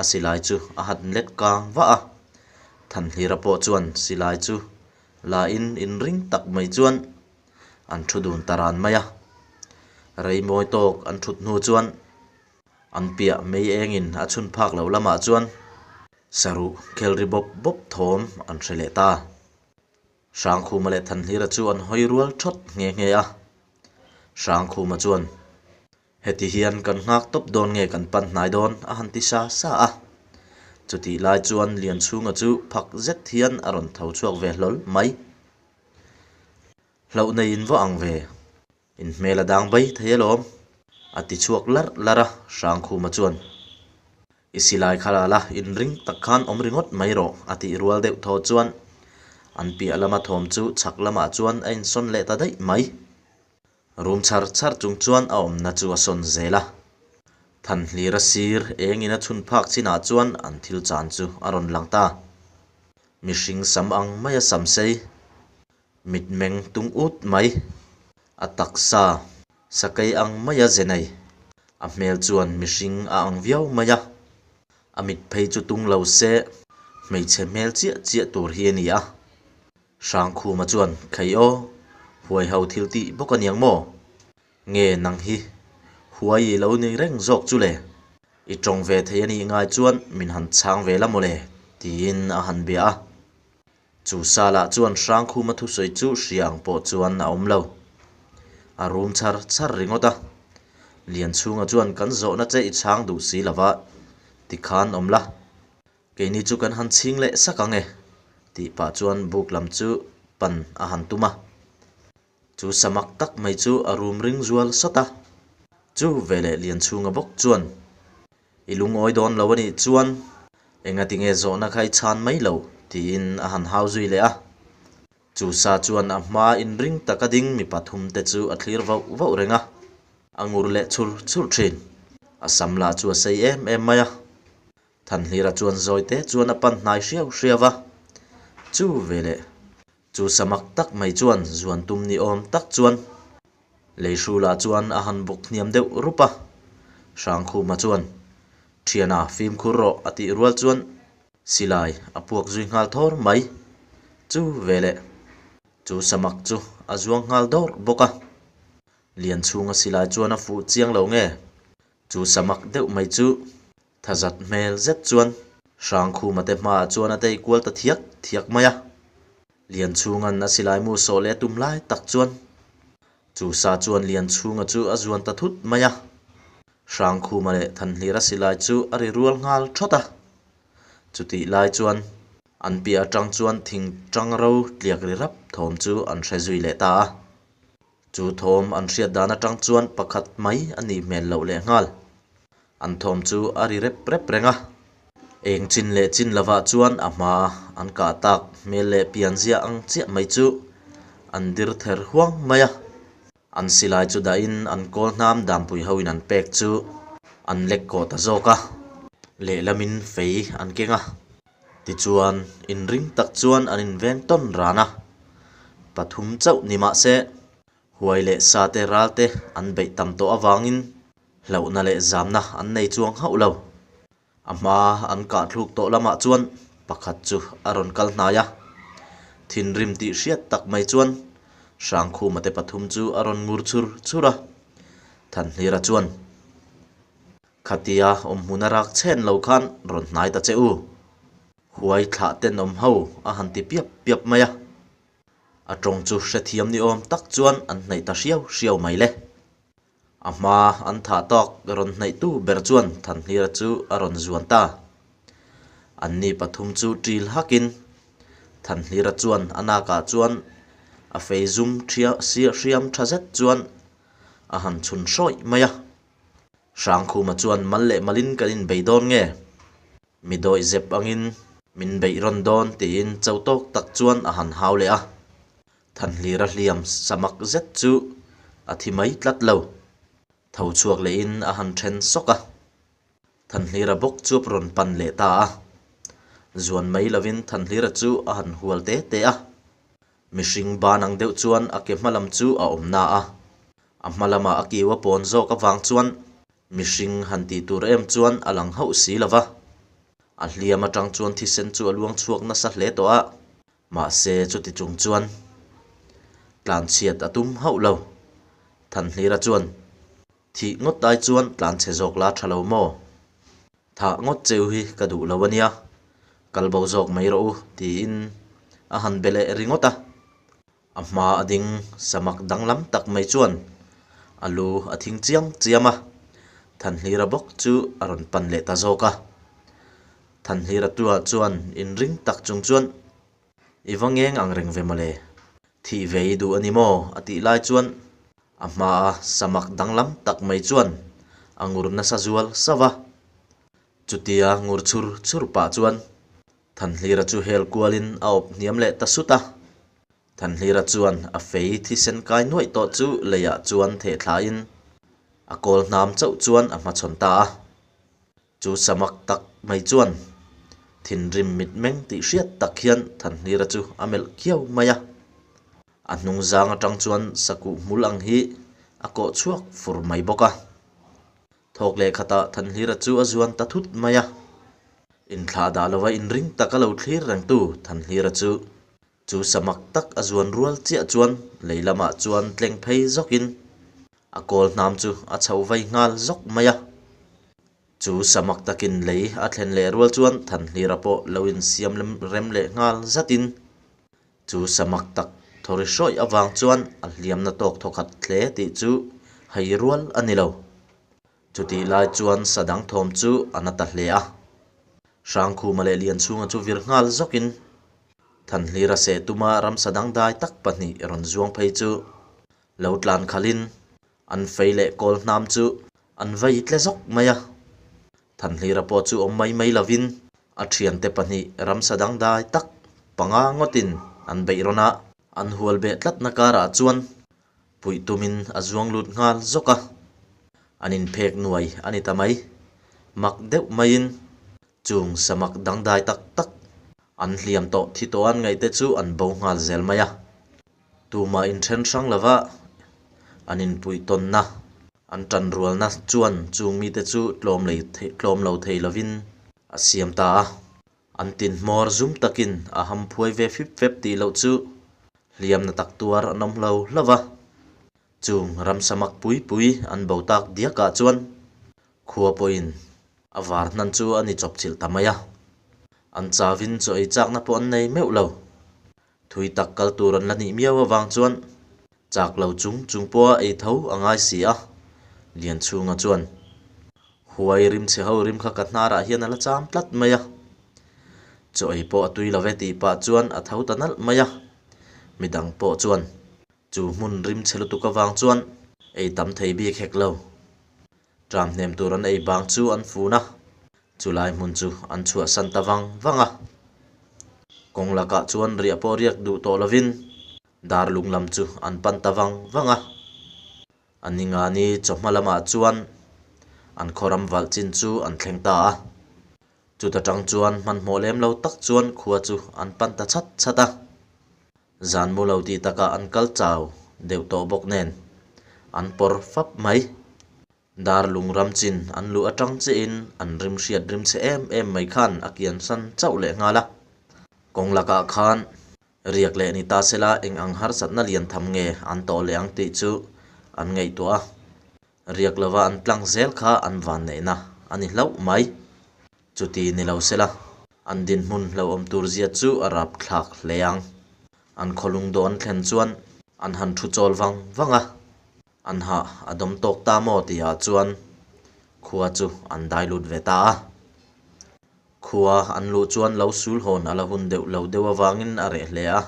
a silai chu a han let kang vah a, Thanhlira pawh chuan silai chu la in inring tak mai chuan an thu dun ta ran mai a. Rei mawi tawk an thut hnu chuan an piah mei engin a chhun phak loh lamah chuan saruh khel ri bawp bawp thawm an hre leh ta. Hrangkhuma leh Thanhlira chu an hawi rual thawt nghe nghe a. Hrangkhuma chuan, Heti hian kan nghak tawp dawn nge kan pan hnai dawn? a han ti sa sa a. Chutih lai chuan Lianchhunga chu phak zet hian a rawn tho chhuak ve hlawl mai. Hlauh nei in va ang ve, in hmel a dang bai thei alawm, a ti chhuak larh larh a, Hrangkhuma chuan. I silai kha la la, inring tak khan awm ringawt mai rawh, a tih rual deuh thaw chuan an piah lama thawm chu chhak lamah chuan a insawn leh ta daih mai. Rum chhar chhar chung chuan a awmna chu a sawn zel a. Thanhlira sir engin a chhun phak chinah chuan an thil chan chu a rawn lang ta. Mihring sam ang maia sam sei, mitmeng tung ut mai, a taksa sakei ang maia ze nei. A hmel chuan mihring a ang viau mai a. A mit phei chu tung lo se, hmeichhe hmel chiah chiah tur hi a ni a. Hrangkhuma chuan, Khai aw, huai ho thil tih bawk a niang maw? Nge nang hi huai i lo ni reng zawk chu le? I tawng ve thei a nih ngai chuan min han chhang ve la mawle, tiin a han bia a. Chu Salah chuan Hrangkhuma thusawi chu hria ang pawh chuan a awm lo. A rum chhar chhar ringawt a. Lianchhunga chuan kan zawhna che i chhang duh si lova, tikhan awm la. Keini chu kan han chhing leh sak ang e, tih pah chuan buk lam chu pan a han tum a. Chu samak tak mai chu a rum ring zual sawt a. Chu veleh Lianchhunga bawk chuan, I lungawi dawn lo a nih chuan engati nge zawhna kha i chhan mai lo? tiin a han hau zui leh a. Chu sa chuan a hma inring taka ding mi pathumte chu a thlir vauh vauh reng a, a ngur leh chhur chhur thin. A sam lah chu a sei em em mai a. Thanhlira chuan zawite chuan a pan hnai hriau hriau a, Chu veleh Chu samak tak mai chuan zuan tum ni awm tak chuan lei hrulah chuan a han bawk hniam deuh rup a. Hrangkhuma chuan, Thiana fimkhur rawh a tih rual chuan silai a puak zui nghal thawr mai. Chu veleh chu samak chu a zuang nghal dawrh bawk a. Lianchhunga silai chuan a fuh chiang lo nge? Chu samak deuh mai chu Thazat hmel zet chuan Hrangkhuma te hmaah chuan a tei kual ta thiak thiak mai a. Lianchhunga'n a silaimu sawh leh a tum lai tak chuan chu sa chuan Lianchhunga chu a zuan ta thut mai a. Hrangkhuma leh Thanhlira silai chu a ri rual nghal thawt a. Chutih lai chuan an piah atang chuan thing tang ro tliak ri rap thawm chu an hre zui leh ta a. Chu thawm an hriat dan atang chuan pakhat mai a nih hmel loh leh nghal. An thawm chu a ri rep rep reng a. Eng chin leh chin lovah chuan a hma an kah tak hmel leh pian ziah ang chiah mai chu an dir ther huang mai a. An silai chu dahin an kawl hnam danpui hoin an pek chu an lek kawh ta zawk a. Lehlamin fei an keng a. Tichuan, inring tak chuan an inveng tawn ran a, pathum chauh ni mah se, huai leh sate ralte an beih tam tawh avangin hlauhna leh zamna an nei chuang hauh lo. A hma an kahthluk tawh lamah chuan pakhat chu a rawn kal hnai a, thinrim tih hriat tak mai chuan Hrangkhuma te pathum chu a rawn ngur chhur chhur a, Thanhlira chuan, Khatia awmhmun a rak chhen lo khan rawn hnai ta che u. Huai thlah tenawm ho a han ti piap piap mai a. A tawng chu hrethiam ni awm tak chuan an hnaih ta hriau hriau mai le. A hma an thah tawk rawn hnaihtu ber chuan Thanhlira chu a rawn zuan ta. Anni pathum chu ṭil hakin Thanhlira chuan a nakah chuan a fei zum hriam ṭha zet chuan a han chhun hrawih mai a. Hrangkhuma chuan mal leh malin kan inbei dawn nge? Mi dawih zep angin min beih rawn dawn tiin cho tawk tak chuan a han hau leh a. Thanhlira hliam samak zet chu a thi mai tlat lo. Tho chhuak lehin a han then sawk a. Thanhlira bawk chuap rawn pan leh ta a. Zuan mai lovin Thanhlira chu a han hual te te a. Mihring ban ang deuh chuan a ke hma lam chu a awm na a. A hma lamah a kiu a pawn zawk avang chuan mihring han tih tur em chuan a lang hauh si lo va. A hliam atang chuan thisen chu a luang chhuak nasa hle tawh a, mahse chuti chung chuan tlanchhiat a tum hauh lo. Thanhlira chuan, Thih ngawt ai chuan tlanchhe zawk la tha lo maw? Thah ngawt cheu hi ka duh lo a nia, kal bo zawk mai rawh u, tiin a han be leh ringawt a. A hma a ding samak danglam tak mai chuan a lu a thing chiang chiam a, Thanhlira bawk chu a rawn pan leh ta zawk a. Thanhlira tua chuan inring tak chung chuan, I va ngeng ang reng ve mawle, thih ve i duh a ni maw? a tih lai chuan a hma a samak danglam tak mai chuan a ngur nasa zual sauh a. Chutia ngur chhur chhur pah chuan Thanhlira chu hel kualin a awp hniam leh ta sut a. Thanhlira chuan a fei thisen kai nuaih tawh chu leiah chuan theh thlain a kawl hnam chauh chuan a hmachhawn ta a. Chu samak tak mai chuan thinrim mitmeng tih hriat tak hian Thanhlira chu a melh khiau mai a. A hnung zang atang chuan sakuh hmul ang hi a kawh chhuak fur mai bawk a. Thawk leh khatah Thanhlira chu a zuan ta thut mai a. Inthlah dah lova inring taka lo thlir rengtu Thanhlira chu chu samak tak a zuan rual chiah chuan lei lamah chuan tleng phei zawkin a kawl hnam chu a chho vai nghal zawk mai a. Chu samak takin lei a thlen leh rual chuan Thanhlira pawh lo insiam rem leh nghal zatin chu samak tak thawri hrawih avang chuan a hliamna tawk thawkhat hle tih chu hei rual a ni lo. Chutih lai chuan sa dang thawm chu a na ta hle a. Hrangkhuma leh Lianchhunga chu vir nghal zawkin Thanhlira seh tuma ramsa dangdai tak pahnih rawn zuang phei chu lo tlan khalhin an fei leh kawl hnam chu an vai tle zawk mai a. Thanhlira pawh chu awm mai mai lovin a thiante pahnih ramsa dangdai tak panga ngawtin an beih rawn a. An hual beh tlatna karah chuan Puih tumin a zuang lut nghal zawk a, an inphek nuai a ni ta mai. Mak deuh maiin chung samak dangdai tak tak an hliam tawh thi tawh an ngaihte chu an bo nghal zel mai a. Tumah inthen hrang lova an inpuih tawnna, an tanrualna chuan chung mite chu tlawm lei tlawm lo thei lovin a siam ta a. An tin hmawr zum takin a ham phuai ve fip fep tih loh chu hliamna tak tuar an awm hlo hlo va. Chung ramsa mak pui pui an bo tak diakah chuan khua pawhin a var hnan chu a ni chawpchilh ta mai a. An chavin chaw ei chakna pawh an nei meuh lo. Thui tak kal tur an la nih miau avang chuan Chak lo chung chung pawha ei tho a ngai si a, Lianchhunga chuan Huai rim chhe ho rim kha ka hnarah hian a la cham tlat mai a, chaw ei pawh a tui lo ve tih pah chuan a tho ta nalh mai a, midang pawh chuan chu hmun rim chhe lutuk avang chuan ei tam thei bik hek lo. Tram hnem tur an ei bang chu an fun a, chulai hmun chu an chhuahsan ta vang vang a. Kawng lakah chuan riah pawh riak duh tawh lovin Dar lung lam chu an pan ta vang vang a. A ningani chawhma lamah chuan an khawram valh chin chu an thleng ta a. Chuta tang chuan hmanhmawh lem lo tak chuan khua chu an pan ta chhat chhat a. Zan mu lo tih takah an kal chau deuh tawh bawk nen an pawr fap mai. Dar lung ram chin an luh atang chiahin an rim hriat rim chhe em em mai khan a kiansan chauh leh nghal a. Kawng lakah khan Riak leh ni ta sela eng ang harsatna lian tham nge an tawh leh ang tih chu an ngaihtuah a, riak lova an tlang zel kha an vanneihna a ni hlauh mai. Chuti ni lo sela an dinhmun hlauhawm tur zia chu a rap thlak hle ang. An khawlung dawn thlen chuan an han thu chawl vang vang a, an hah a dawm tawk ta maw tihah chuan khua chu an dai lut ve ta a. Khua an luh chuan lo sul hawn a la hun deuh lo deuh avangin a reh hle a.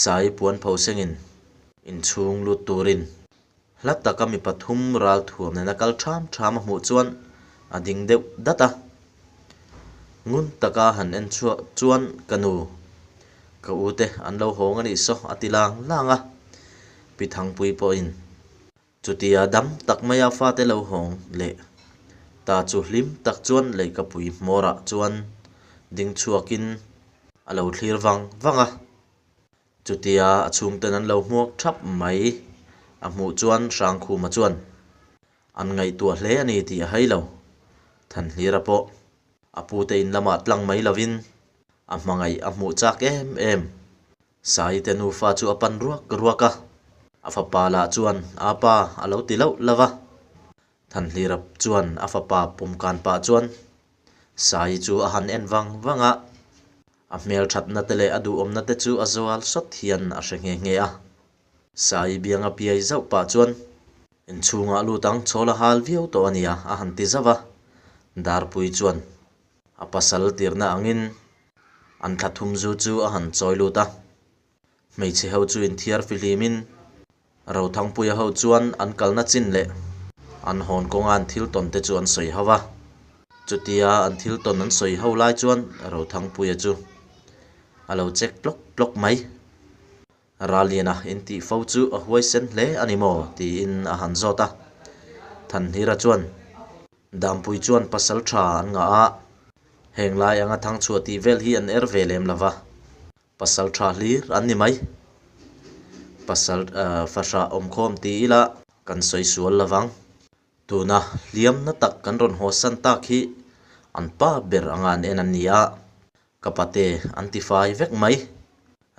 Sai puan pho sengin inchhung lut turin hla taka mi pathum ral thuam nena kal ṭham ṭham a hmuh chuan a ding deuh dat a. Ngun taka han en chhuah chuan ka nu, ka u te an lo hawng a nih saw a ti lang lang a. Pi Thangpui pawhin Chutia dam tak maia fate lo hawng leh ta chu hlim tak chuan leikapui hmawrah chuan ding chhuakin a lo thlir vang vang a. Chutia a chhungten an lo hmuak thap mai a hmuh chuan Hrangkhuma chuan an ngaihtuah hle a ni tih a hai lo. Thanhlira pawh a pute in lamah tlang mai lovin a hmangaih a hmuh chak em em. Saite nufa chu a pan ruak ruak a, a fapa lah chuan a pa a lo ti loh lo va. Thanhlira chuan a fapa pawmkan pah chuan Sai chu a han en vang vang a, a hmelthatna te leh a duhawmna te chu a zual sawt hian a hre nghe nghe a. Sai bianga piai zauh pah chuan inchhungah lut ang chhawl a hal viau tawh a nia a han ti zauh va, Darpui chuan A pasal tirna angin an thla thum zu chu a han chawi lut a. Hmeichhe ho chu inthiar fihlimin Rothangpuia ho chuan an kalna chin leh an hawn kawnga an thil tawn te chu an sawi ho va. Chutia an thil tawn an sawi ho lai chuan Rothangpuia chu a lo check tlawk tlawk mai. Raliana intih fo chu a huaisen hle a ni maw? tiin a han zawt a. Thanhlira chuan Dampui chuan pasal tha an ngah a, heng lai anga thangchhuah tih vel hi an er ve lem lo va, pasal tha hlir an ni mai. Pasal fahrah awmkhawm ti ila kan sawi sual lo vang. Tuna hliamna tak kan rawn haw san tak hi An pa ber anga an en an ni a, ka pate an ti fai vek mai.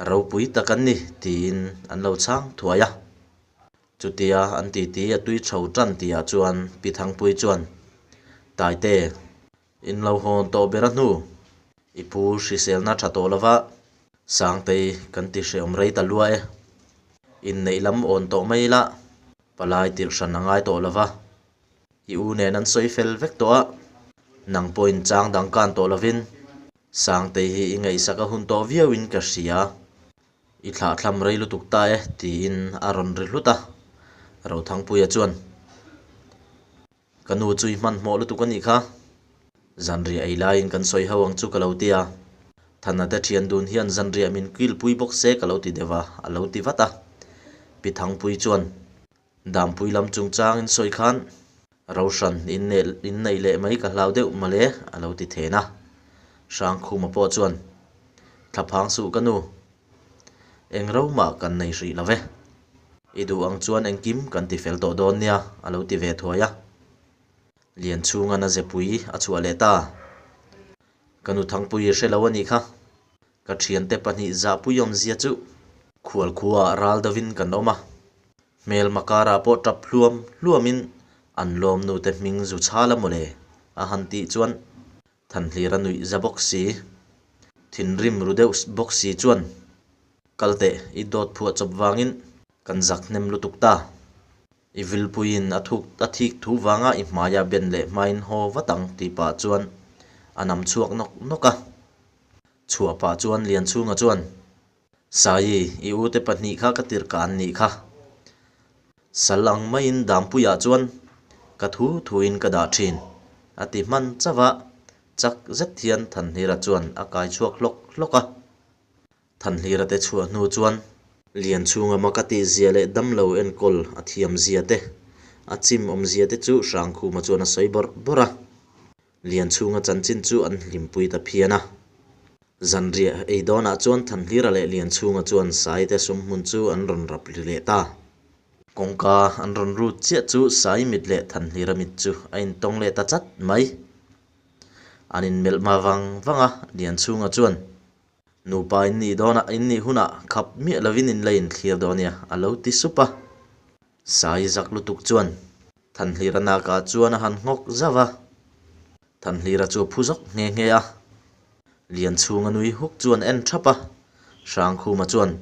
Ropui tak an ni, tiin an lo chhang thuai a. Chutia an titi a tui chho tan tihah chuan Pi Thangpuii chuan, Taite, in lo hawn tawh ber a hnu, i pu hriselna tha tawh lova, Sangtei kan ti hrehawm rei ta lua e. Inneih lam awn tawh mai ila, palai tirh hran a ngai tawh lova. I u nen an sawi fel vek tawh a, nang pawhin chang dang kan tawh lovin Sangtei hi i ngaihsak a hun tawh viauin ka hria. I thlahthlam rei lutuk ta e, tiin a rawn ri hlut a. Rothangpuia chuan, Ka nu chu i hmanhmawh lutuk a nih kha. Zanriah ei laiin kan sawi ho ang chu ka lo ti a. Thana te thian dun hian zanriah min kilpui bawk se ka lo ti deuh a, a lo ti vat a. Pi Thangpui chuan, Dampui lam chungchangin sawi khan Rohran inneih leh mai ka hlau deuh mawle a lo ti then a. Hrangkhuma pawh chuan, Thlaphang suh ka nu, eng ro mah kan nei hrih lo ve. I duh ang chuan engkim kan ti fel tawh dawn nia a lo ti ve thuai a. Lianchhunga na zepui a chhuah leh ta. Ka nu Thangpui i hre lo a nih kha. Ka thiante pahnih zahpui awmzia chu khualkhuaah ral deuhin kan awm a, hmelma karah pawh tap hluam hluamin an lawmnute hming zu chhal a mawle a han tih chuan Thanhlir a nuih za bawk si. Thinrim ru deuh bawk si chuan kal teh i dawt phuah chawp vangin kan zak hnem lutuk ta. I vilpuiin a thuk a thik thu vanga i hmaia ben leh hmain haw vat ang tih pah chuan a nam chhuak nawk nawk a. Chhuah pah chuan Lianchhunga chuan, Saii, i ute pahnih kha ka tirh ka an nih kha. Sal ang maiin Dampuiah chuan ka thu thuin ka dah thin, a ti hman chauh a, chak zet hian Thanhlira chuan a kai chhuak hlawk hlawk a. Thanhlira te chhuah hnu chuan Lianchhunga maka tih zia leh damlo enkawl a thiam zia te, a chim awm zia te chu Hrangkhuma chuan a sawi bawrh bawrh a. Lianchhunga chanchin chu an hlimpui ta phian a. Zanriah ei dawnah chuan Thanhlira leh Lianchhunga chuan Saite sumhmun chu an rawn rap ri leh ta. Kawngka an rawn rut chiah chu Sai mit leh Thanhlira mit chu a intawng leh ta chat mai. An inmelh hma vang vang a, Lianchhunga chuan, Nupa in nih dawnah in nih hunah khap miah lovin in la inthlir dawn nia, a lo ti sup a. Sai zak lutuk chuan Thanhlira nakah chuan a han nghawk zauh a, Thanhlira chu a phu zawk nghe nghe a. Lianchhunga nui huk chuan en thap a, Hrangkhuma chuan,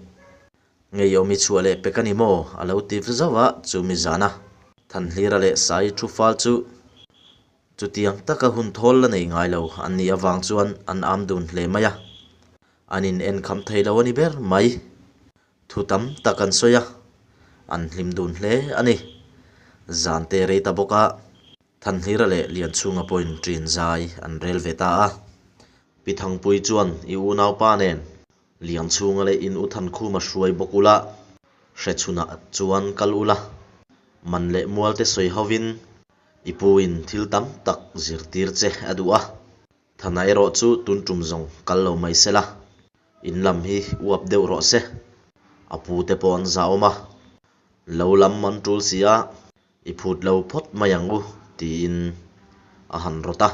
Ngeiawm i chhuah leh pek a ni maw? a lo ti zauh a, chumi zana Thanhlira leh Sai thu fal chu chutiang taka hun thawl la nei ngai lo an nih avang chuan an am dun hle mai a, an in en kham thei lo a ni ber mai. Thu tam tak an sawi a, an hlim dun hle a ni. Zan te rei ta bawk a, Thanhlira leh Lianchhunga pawhin ṭin zai an rel ve ta a. Pi Thangpui chuan i unaupa nen Lianchhunga leh in u Thankhuma hruai bawk ula, Hrechhunah chuan kal ula, man leh mual te sawi hovin i puin thil tam tak zirtir che a duh a. Thana erawh chu tun tum zawng kal lo mai se la, in lam hi uap deuh rawh se. A pu te pawh an zahawm a, lo lam an tul si a, i phut lo phawt mai ang u tiin a han rawt a.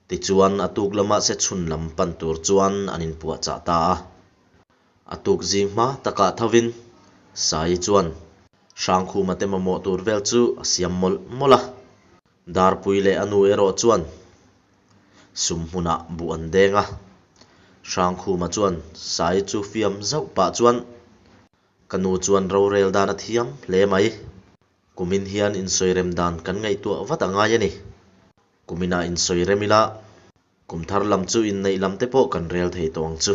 Tichuan a tuk lama se chhun lam pan tur chuan an inpuahchah ta a. A tuk zing hma takah thovin Saii chuan Hrangkhuma te mamawh tur vel chu a siam mawlh mawlh a. Darpui leh a nu erawh chuan sum hmunah buh an deng a. Hrangkhuma chuan Sai chu fiam zauh pah chuan, Ka nu chuan rorel dan a thiam hle mai. Kumin hian insawirem dan kan ngaihtuah vat a ngai a ni. Kuminah insawirem ila, kum thar lam chu inneih lam te pawh kan rel thei tawh ang chu.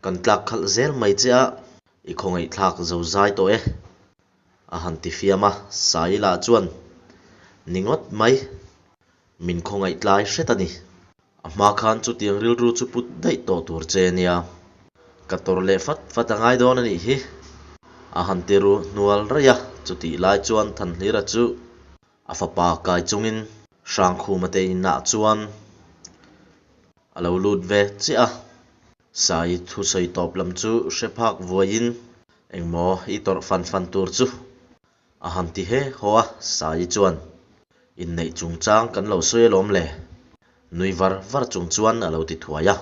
Kan tlak khalh zel mai che a, i khawngaihthlak zo zai tawh e. A han ti fiam a, Saila chuan, Ni ngawt mai, min khawngaih tlai hret a ni. A hma khan chutiang rilru chu put daih tawh tur che nia. Ka tawrh leh fat fat a ngai dawn a nih hi. A han ti ru hnual raih a, chutih lai chuan Thanhlira chu a fapa kai chungin Hrangkhuma te inah chuan a lo lut ve chiah a. Sai thusawi tawp lam chu hre phak vuaiin Engmaw i tawrh fan fan tur chu? A han ti he haw a, Saii chuan, Inneih chungchang kan lo sawi alawm le. Nui var var chung chuan a lo ti thuai a.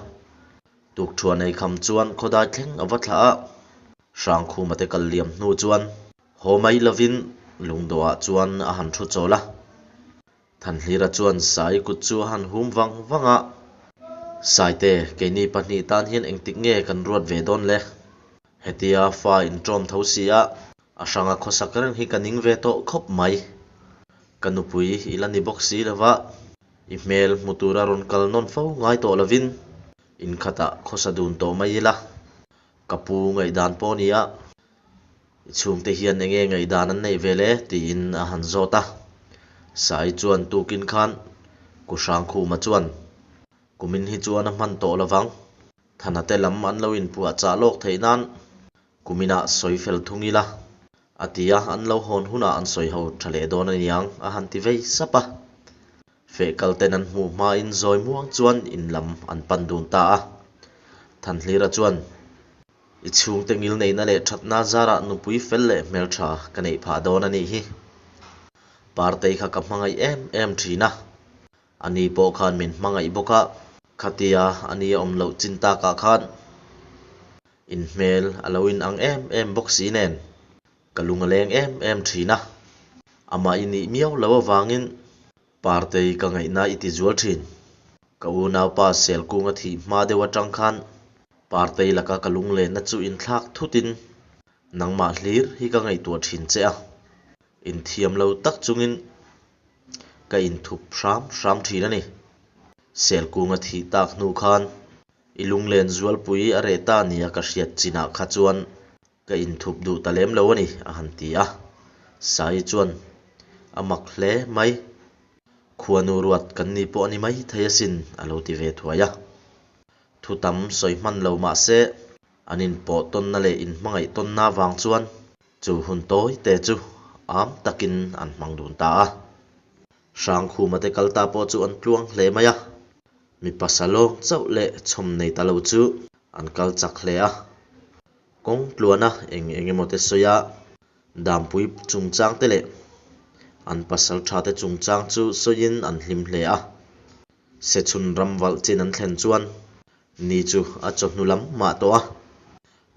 Tukṭhuan ei kham chuan khawdai thleng a va thlah a, Hrangkhuma te kal liam hnu chuan haw mai lovin lungdawhah chuan a han thu chawl a. Thanhlira chuan Sai kut chu a han hum vang vang a, Saite, keini pahnih tan hian engtik nge kan ruat ve dawn le? Hetia fa inṭawm tho si a, a hranga khawsak reng hi ka ning ve tawh khawp mai. Ka nupui i la ni bawk si lo va, i hmel hmu tura rawn kal nawn fo ngai tawh lovin inkhatah khawsa dun tawh mai ila. Ka pu ngaihdan pawh nia, i chhungte hian enge ngaihdan an neih ve le? tiin a han zawt a. Sai chuan tukin khan Ku Hrangkhuma chuan, Kumin hi chuan a hman tawh lovang. Thana te lam an lo inpuahchah lawk theih nan kuminah sawi fel thung ila, a ti a, an lo hawn hunah an sawi ho tha leh dawn a niang, a han ti vei sap a. Feh kal ten an hmuh hmain zawi muang chuan in lam an pan dun ta a. Thanhlira chuan, I chhungte ngilneihna leh thatna zarah nupui fel leh hmeltha ka neih phah dawn a nih hi. Partei kha ka hmangaih em em thin a. A ni pawh khan min hmangaih bawk a, khatia a ni a awm loh chin takah khan in hmel a lo in ang em em bawk si nen ka lung a leng em em thin a. Amah i nih miau lo avangin Partei ka ngaihna i ti zual thin. Ka unaupa Selkunga thih hma deuh atang khan Partei laka ka lunglenna chu inthlak thutin nangmah hlir hi ka ngaihtuah thin che a. Inthiam lo tak chungin ka inthup hram hram thin a ni. Selkunga thih tak hnu khan i lunglen zualpui a reh ta nia ka hriat chinah kha chuan ka inthup duh ta lem lo a ni, a han ti a. Sai chuan a mak hle mai. Khuanu ruat kan ni pawh a ni mai thei asin, a lo ti ve thuai a. Thu tam sawi hman lo mah se an inpawh tawnna leh inhmangaih tawnna vang chuan Chu hun tawi te chu am takin an hmang dun ta a. Hrangkhuma te kal ta pawh chu an tluang hle mai a. Mi pasalawng chauh leh chhawm nei ta lo chu an kal chak hle a. Kawng tluana eng eng emaw te sawi a, Dampui chungchang te leh an pasal tha te chungchang chu sawiin an hlim hle a. Sechhun ram valh chin an thlen chuan ni chu a chawhnu lam mah tawh a.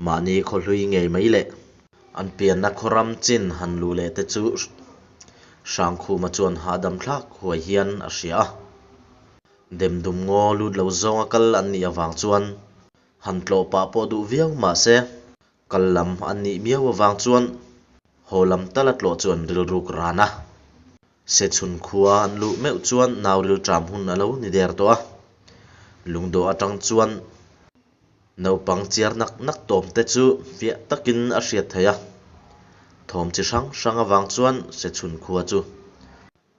Mahni khawhlui ngei mai leh an pianna khawram chin han luh leh te chu Hrangkhuma chuan hahdam thlak huai hian a hria a. Demdum ngaw lut lo zawnga kal an nih avang chuan han tlawh pah pawh duh viau mah se kal lam an nih miau avang chuan haw lam tala tlawh chu an rilruk ran a. Sechhun khua an luh meuh chuan nau rilṭam hun a lo ni der tawh a. Lungdawh atang chuan Naupang chiar nak nak tawm te chu fiah takin a hriat theih a, thawm chi hrang hrang avang chuan Sechhun khua chu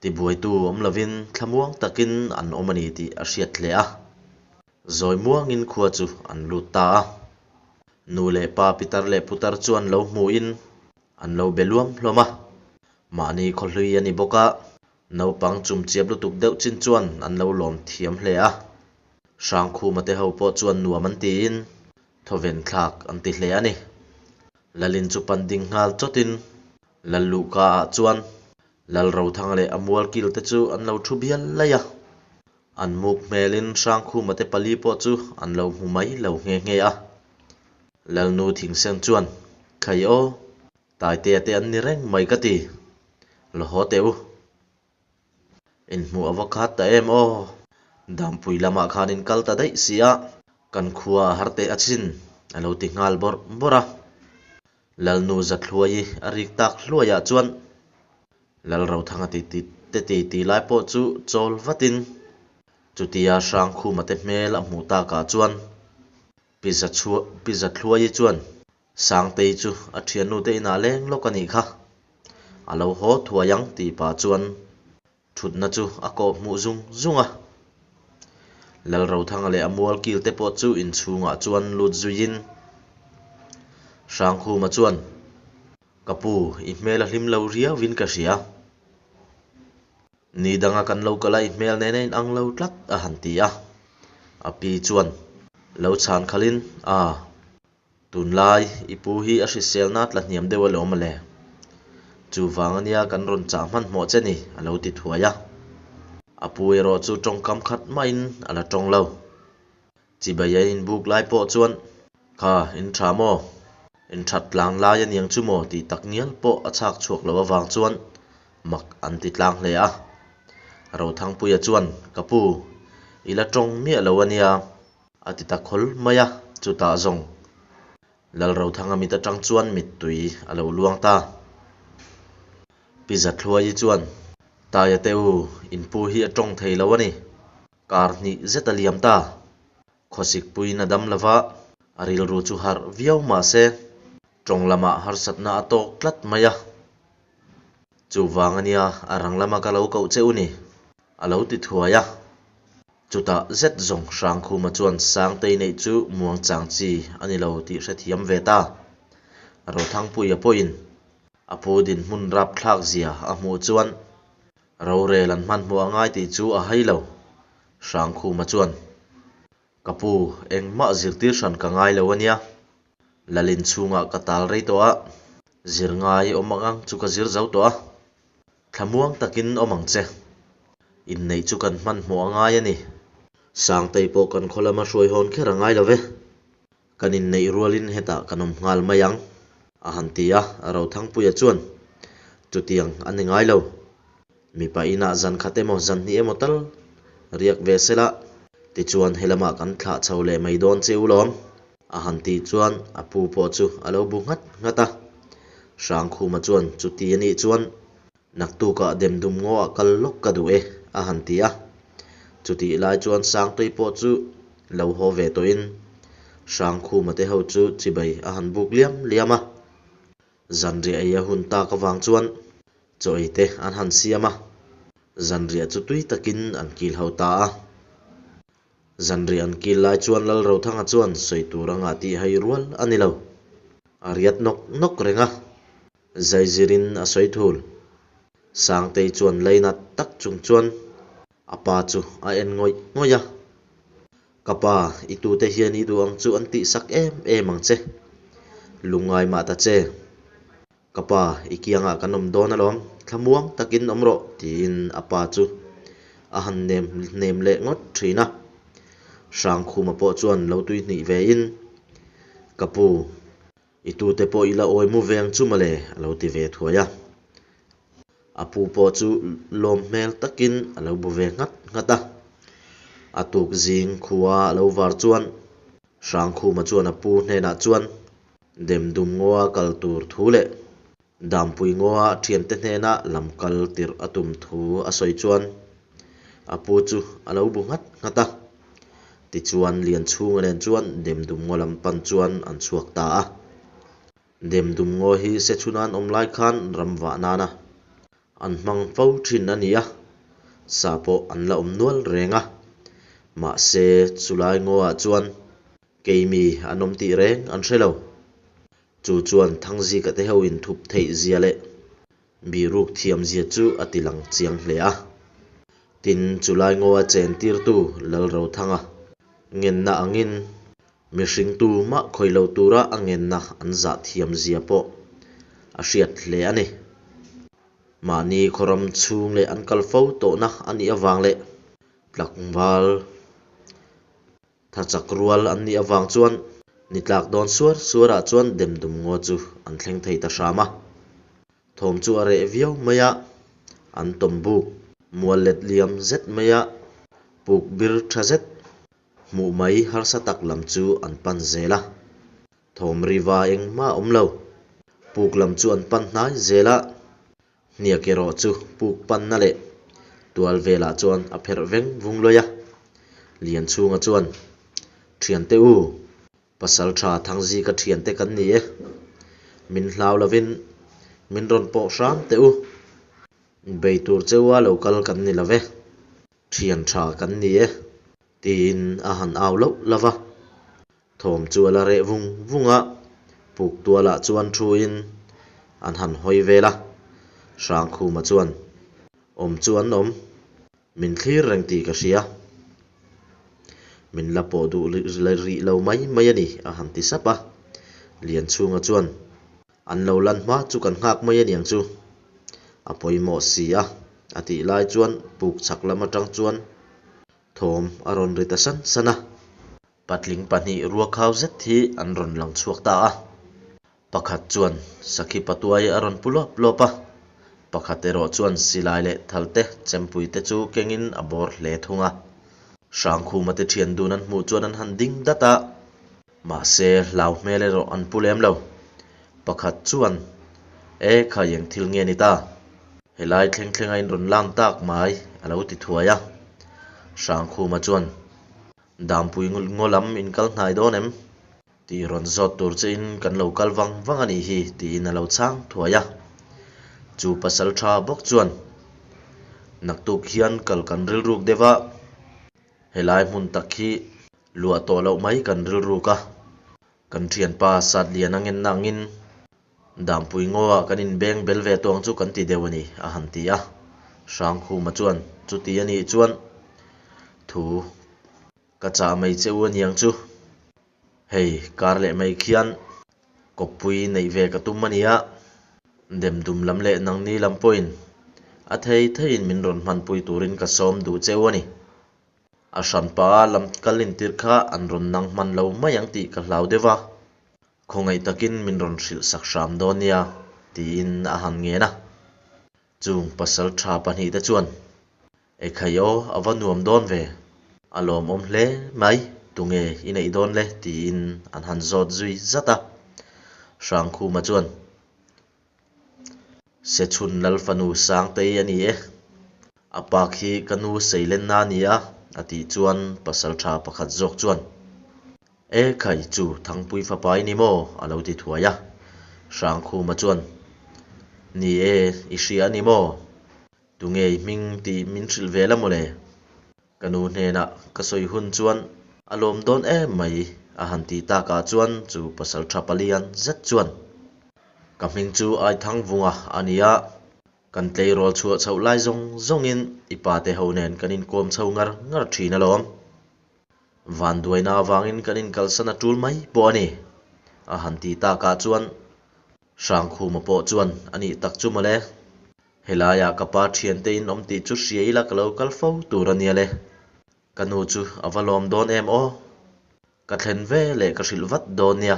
tibuaitu awm lovin thlamuang takin an awm a ni tih a hriat hle a. Zawi muangin khua chu an lut ta a, nu leh pa pitar leh putar chuan lo hmuhin an lo be luam hlawm a, mahni khawhlui a ni bawk a, Naupang chumchiap lutuk deuh chin chuan an lo lawm thiam hle a, Hrangkhuma te ho pawh chuan nuam an tiin thawven thlak an ti hle a ni. Lalin chu pan ding nghal chawtin Lalluhka ah chuan Lalrothanga leh a mualkil te chu an lo thu bial laih a, an muk hmelin Hrangkhuma te pali pawh chu an lo hmu mai lo nghe nghe a. Lalnu Thingsen chuan, Khai aw, Taitea te an ni reng mai ka ti. La haw teh u. Inhmuh a va khat ta em aw. Dampui lamah khan in kal ta daih si a, kan khua a har teh a chin, a lo ti nghal bawrh bawrh a. Lalnu Zathluaii a rik tak hluaiah chuan Lalrothanga ti ti te ti ti lai pawh chu chawl vatin chutia Hrangkhuma te hmel a hmuh takah chuan Pi Zathluaii chuan Sangtei chu a thiannu te inah leng lawk a nih kha. A lo haw thuai ang tih pah chuan thutna chu a kawh hmuh zung zung a. Lalrothanga leh a mualkil te pawh chu inchhungah chuan lut zuiin Hrangkhuma chuan, Ka pu, i hmel a hlim lo riauin ka hria. Ni danga kan lo kal a i hmel nen a inang lo tlat a han ti a. A pi chuan lo chhan khalhin, A. Tunlai, i pu hi a hriselna tla hniam deuh alawm a le. Chuvang ania kan rawn chah hmanhmawh che ni, a lo ti thuai a. A pu erawh chu tawngkam khat mahin a la tawng lo. Chibai a inbuk lai pawh chuan, Kha, in tha maw? In that tlang lai a niang chu maw? tih tak ngial pawh a chhak chhuak loh avang chuan mak an ti tlang hle a. Rothangpuia chuan, Ka pu, i la tawng miah lo a nia, a ti ta khawl mai a, chutah zawng Lalrothanga mit atang chuan mittui a lo luang ta. Pi Zathluaii chuan, Taia te u, in pu hi a tawng thei lo a ni. Kar hnih zet a liam ta. Khawsik puiin a dam lo va, a rilru chu harh viau mah se, tawng lamah harsatna a tawk tlat mai a. Chuvang a nia, a rang lama ka lo koh che u ni, a lo ti thuai a. Chutah zet zawng Hrangkhuma chuan Sangtei neih chu muangchang chi a ni lo tih hrethiam ve ta. Rothangpuia pawhin a pu dinhmun rapthlak zia a hmuh chuan rorel an hmanhmawh a ngai tih chu a hai lo. Hrangkhuma chuan, Ka pu, engmah zirtir hran ka ngai lo a nia. Lalin chhungah ka tal rei tawh a, zir ngai awm ang ang chu ka zir zo tawh a. Thlamuang takin awm ang che. Inneih chu kan hmanhmawh a ngai a ni. Sangtei pawh kan khaw lama hruai hawn kher a ngai lo ve. Kan inneih rualin hetah kan awm nghal mai ang, a han ti a, Rothangpuia chuan, Chutiang a ni ngai lo. Mipa inah zan khat emaw zan hnih emaw tal riak ve se la, tichuan helamah kan thlah chho leh mai dawn che u lawm, a han tih chuan a pu pawh chu a lo bu nghat nghat a. Hrangkhuma chuan chuti a nih chuan naktukah demdum ngaw ah kal lawk ka duh e a han ti a. Chutih lai chuan Sangtei pawh chu lo haw ve tawhin Hrangkhuma te ho chu chibai a han buk liam liam a. Zanriah ei a hun tak avang chuan chaw ei te an han siam a, zanriah chu tui takin an kil ho ta a. Zanriah an kil lai chuan Lalrothanga chuan sawi tur anga tih hai rual a ni lo. A riat nawk nawk reng a, zaizirin a sawi thul. Sangtei chuan lainat tak chung chuan a pa chu a en ngawih ngawih a. Ka pa, i tute hian i duh ang chu an tihsak em em ang che. Lungngai mah ta che. Ka pa, i kiangah kan awm dawn alawm, thlamuang takin awm rawh, tiin a pa chu a han nem hnem leh ngawt thin a. Hrangkhuma pawh chuan lo tui hnih vein, Ka pu, i tute pawh i la awi mu ve ang chu mawle, a lo ti ve thuai a. A pu pawh chu lawm hmel takin a lo bu ve nghat nghat a. A tuk zing khua a lo var chuan Hrangkhuma chuan a pu hnenah chuan Demdum ngawa kal tur thu leh Dampui ngawa thiante hnena lam kal tirh a tum thu a sawi chuan a pu chu a lo bu nghat nghat a. Tichuan Lianchhunga nen chuan Demdum ngaw lam pan chuan an chhuak ta a. Demdum ngaw hi Sechhun an awm lai khan ram vah nana an hmang fo thin a ni a, sa pawh an la awm nual reng a. Mahse chulai ngawah chuan keimi an awm tih reng an hre lo. Chu chuan Thangzika te ho inthup theih zia leh Biruk thiamzia chu a ti lang chiang hle a. Tin, chulai ngawa chen tirtu Lalrothanga ngenna angin mihring tu mah khawih lo tura a ngenna an zah thiamzia pawh a hriat hle a ni. Mahni khawram chhung leh an kal fo tawhna a nih avang leh tlangval Tha chak rual an nih avang chuan ni tlak dawn suar suarah chuan demdum ngaw chu an thleng thei ta hram a. Thawm chu a reh viau mai a, an tawm buk mual let liam zet mai a, puk bir tha zet hmuh mai harsa tak lam chu an pan zel a. Thawm riva engmah a awm lo. Puk lam chu an pan hnai zel a, Hniak erawh chu puk panna leh tual velah chuan a pherh veng vung lawih a. Lianchhunga chuan, Thiante u, pasal tha Thangzika thiante kan ni e. Min hlau lovin min rawn pawh hram teh u. Bei tur cheua lo kal kan ni lo ve. Thian tha kan ni e. Tiin a han au loh lo va. Thawm chu a la reh vung vung a, puk tualah chuan thuin an han hawi vel a. Hrangkhuma chuan, Awm chu an awm, min thlir reng tih ka hria. Min la pawh duh rih lo mai mai a ni, a han ti sap a. Lianchhunga chuan, An lo lan hma chu kan nghak mai a niang chu, a pawimawh si a. A tih lai chuan puk chhak lam atang chuan thawm a rawn ri ta san san a. Patling pahnih ruakhau zet hi an rawn lang chhuak ta a. Pakhat chuan sakhi patuai a rawn pu lawp lawp a, pakhat erawh chuan silai leh thalte chempui te chu kengin a bawr hle thung a. Hrangkhuma te thian dun an hmuh chuan an han ding dat a, mahse hlau hmel erawh an pu lem lo. Pakhat chuan, E khai eng thil nge ni ta? Helai thleng thleng a inrawn lam tak mai a lo ti thuai a. Hrangkhuma chuan, Dampui ngaw lam in kal hnai dawn em? Tih rawn zawt tur chein kan lo kal vang vang a nih hi tiin a lo chhang thuai a. Chu pasal tha bawk chuan naktuk hian kal kan rilruk deuh a, helai hmun tak hi luah tawh loh mai kan rilruk a, kan thianpa Satliana ngenna angin Dampui ngaw-ah kan inbeng bel ve tawng chu kan ti deuh a ni, a han ti a. Hrangkhuma chuan chuti a nih chuan thu Ka chah mai che u aniang chu. Hei, kar leh mai khian kawppui neih ve ka tum ania. Demdum lam leh nangni lam pawhin a thei theiin min rawn hmanpui turin ka sawm duh che u a ni. A hranpa lam kal intir kha an rawn nang hman lo mai ang tih ka hlau deuh va. Khawngaih takin min rawn hrilh sak hram dawn nia, tiin a han ngen a. Chung pasal tha pahnihte chuan, Ekhai aw, a va nuam dawn ve, a lawmawm hle mai, tunge i neih dawn le? tiin an han zawt zui zat a. Hrangkhuma chuan, Sechhun Lalfanu Sangtei a ni e, a pa khi ka nu Seilenna a ni a, a tih chuan pasal tha pakhat zawk chuan, E khai chu Thangpui fapa i ni maw? a lo ti thuai a. Hrangkhuma chuan, Ni e, i hria a ni maw? Tunge i hming tih min hrilh ve la mawle? Ka nu hnenah ka sawi hun chuan a lawm dawn em mai a han ti takah chuan chu pasal tha palian zet chuan, Ka hming chu Aithangvunga a ni a, Kan tleirawl chhuah chhoh lai zawng zawngin i pate ho nen kan inkawm chho ngar ngar thin alawm. Vanduaina avangin kan inkalsan a tul mai pawh a ni, a han ti takah chuan Hrangkhuma pawh chuan a nih tak chu mawle. Helaiah ka pa thiante in awm tih chu hria ila ka lo kal fo tur a nia le. Ka nu chu a va lawm dawn em aw. Ka thlen ve leh ka hrilh vat dawn nia.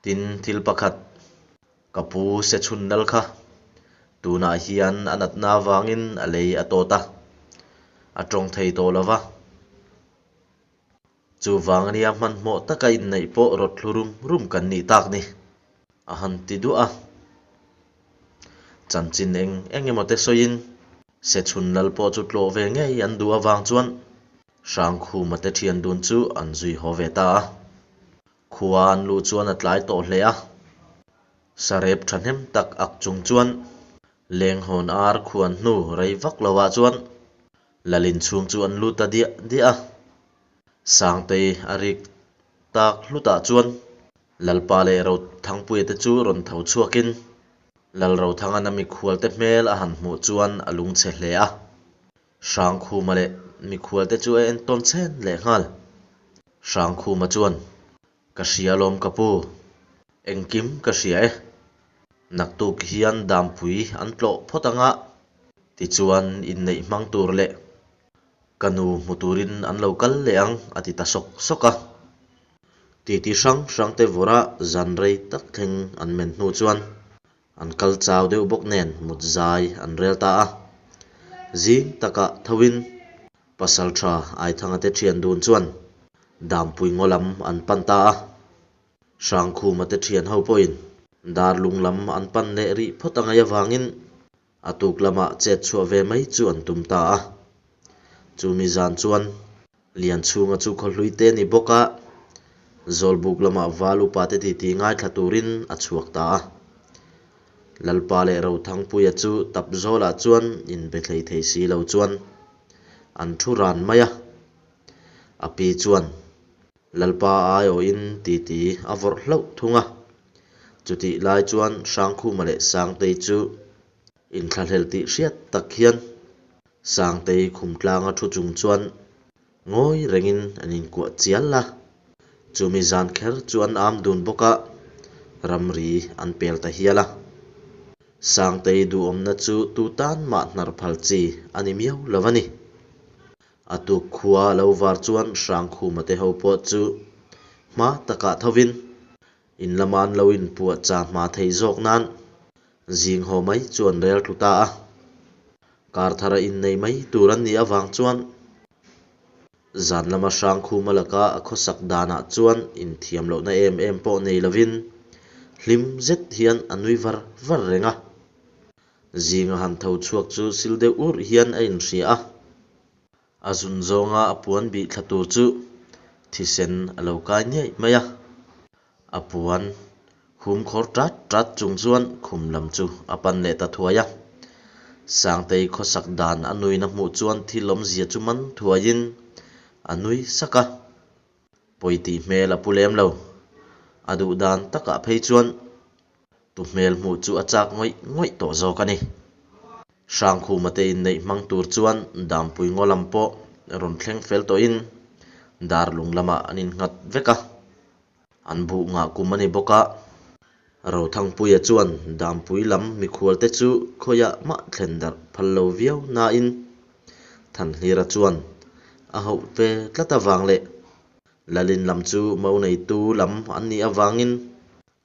Tin, thil pakhat, ka pu se chhun lal kha. Tunah hian a natna avangin a lei a tawt a, a tawng thei tawh lo va. Chuvang ania hmanhmawh taka inneih pawh rawt thlu rum rum kan nih tak ni, a han ti duah a. Chanchin eng eng emaw te sawiin Sechhun lal pawh chu tlawh ve ngei an duh avang chuan Hrangkhuma te thian dun chu an zui haw ve ta a. Khua an luh chuan a tlai tawh hle a. Sarep thahnem tak ak chung chuan Lenghawn ar khuan hnu rei vak lovah chuan Lalin chhung chu an lut ta diah diah a. Sangtei a rik tak hlutah chuan Lalpa leh Rothangpuia te chu rawn tho chhuakin Lalrothangan a mikhualte hmel a han hmuh chuan a lungchhe hle a. Hrangkhuma leh mikhualte chu a entawn chhen leh nghal. Hrangkhuma chuan, Ka hria alawm ka pu, engkim ka hria e. Naktuk hian dampui an tlawh phawt ang a, tichuan inneih hmang tur leh ka nu hmu turin an lo kal leh ang a ti ta sawk sawk a. Titi hrang hrangte vawrha zan rei tak thleng an men hnu chuan An kal chau deuh bawk nen mut zai an rel ta a. Zing takah thoin Pasaltha Aithanga te thian dun chuan Dampui ngaw lam an pan ta a. Hrangkhuma te thian ho pawhin Darlung lam an pan leh rih phawt a ngaih avangin a tuk lamah chet chhuah ve mai chu an tum ta a. Chumi zan chuan Lianchhunga chu khawhlui te ni bawk a, Zawlbuk lamah val upa te titi ngaithla turin a chhuak ta a. Lalpa leh Rothangpuia chu tap zawlah chuan inbe thlei thei si lo chuan an thu ran mai a. A pi chuan Lalpa aiawhin titi a vawrh hlauh thung a. Chutih lai chuan Hrangkhuma leh Sangtei chu inthlahlel tih hriat tak hian Sangtei khum tlanga thu chung chuan ngawi rengin an inkuah chial a, chumi zan kher chu an am dun bawk a, ramri an pel ta hial a. Sangtei duhawmna chu tu tan mah hnar phal chi a ni miau lo a ni. A tuk khua a lo var chuan Hrangkhuma te ho pawh chu hma takah thovin in lama an lo inpuahchah hma thei zawk nan zing haw mai chu an rel tlu ta a. Kar thara innei mai tur an nih avang chuan Zan lama Hrangkhuma laka a khawsak danah chuan inthiam lohna em em pawh nei lovin hlim zet hian a nui var var reng a. Zinga han tho chhuak chu sil deuh urh hian a inhria a. A zun zawnga a puan bih thla tur chu thisen a lo kai niaih mai a. A puan hum khawr tat tat chung chuan khum lam chu a pan leh ta thuai a. Sangtei khawsak dan a nuina hmuh chuan thil awmzia chu man thuaiin a nui sak a. Pawi tih hmel a pu lem lo. A duh dan takah phei chuan tu hmel hmuh chu a chak ngawih ngawih tawh zawk a ni. Hrangkhuma te inneih hmang tur chuan Dampui ngaw lam pawh rawn thleng fel tawhin Darlung lamah an innghat vek a. An buh ngah kum a ni bawk a, Rothangpuia chuan Dampui lam mikhualte chu khawiah mah thlen darh phal lo viau nain Thanhlira chuan a hauh ve tlat avang leh Lalin lam chu mo neitu lam an nih avangin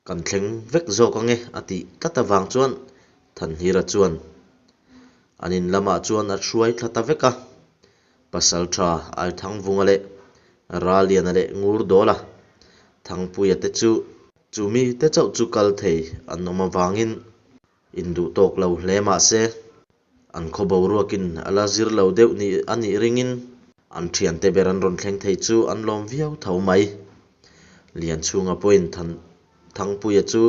Kan thleng vek zawk ange a tih tlat avang chuan Thanhlira chuan an in lamah chuan a hruai thla ta vek a. Pasaltha Aithangvunga leh Raliana leh Ngurdawla Thangpuia te chu chu mite chauh chu kal thei an awm avangin induh tawk lo hle mah se An khaw boruakin a la zir lo deuh ni a nih ringin an thiante ber an rawn thleng thei chu an lawm viau tho mai. Lianchhunga pawhin Than Thangpuia chu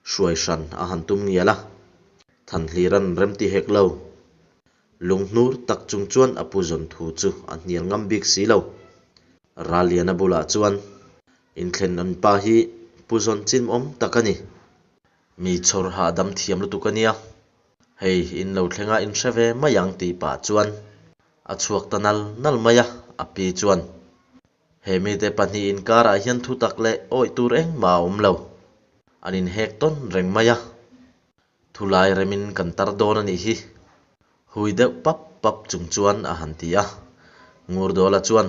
hruai hran a han tum ngial a, Thanhliran remti hek lo. Lunghnur tak chung chuan a pu zawn thu chu a hnial ngam bik si lo. Ralliana bulah chuan, Inthlen an pa hi pu zawn chim awm tak a ni. Mi chhawr hahdam thiam lutuk a nia. Hei, in lo thleng a, in hre ve mai ang tih pah chuan a chhuak ta nal nal mai a, a pi chuan, He mite pahnih inkarah hian thutak leh awih tur engmah a awm lo. An inhek tawn reng mai a, thulai remin kan tar dawn a nih hi. Hui deuh pap pap chung chuan a han ti a. Ngurdawla chuan,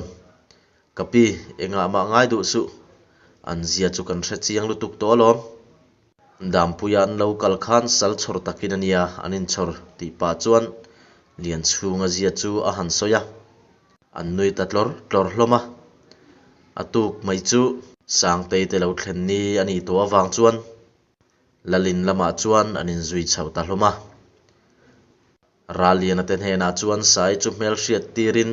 Ka pi, engah mah ngai duh suh. An zia chu kan hre chiang lutuk tawh alawm. Dampuia an lo kal khan sal chhawr takin a nia an inchhawr tih pah chuan Lianchhunga zia chu a han sawi a, an nui ta tlawr tlawr hlawm a. A tuk mai chu Sangtei te lo thlen ni a nih tawh avang chuan Lalin lamah chuan an inzui chho ta hlawm a. Ralliana te hnenah chuan Sai chu hmelhriat tirin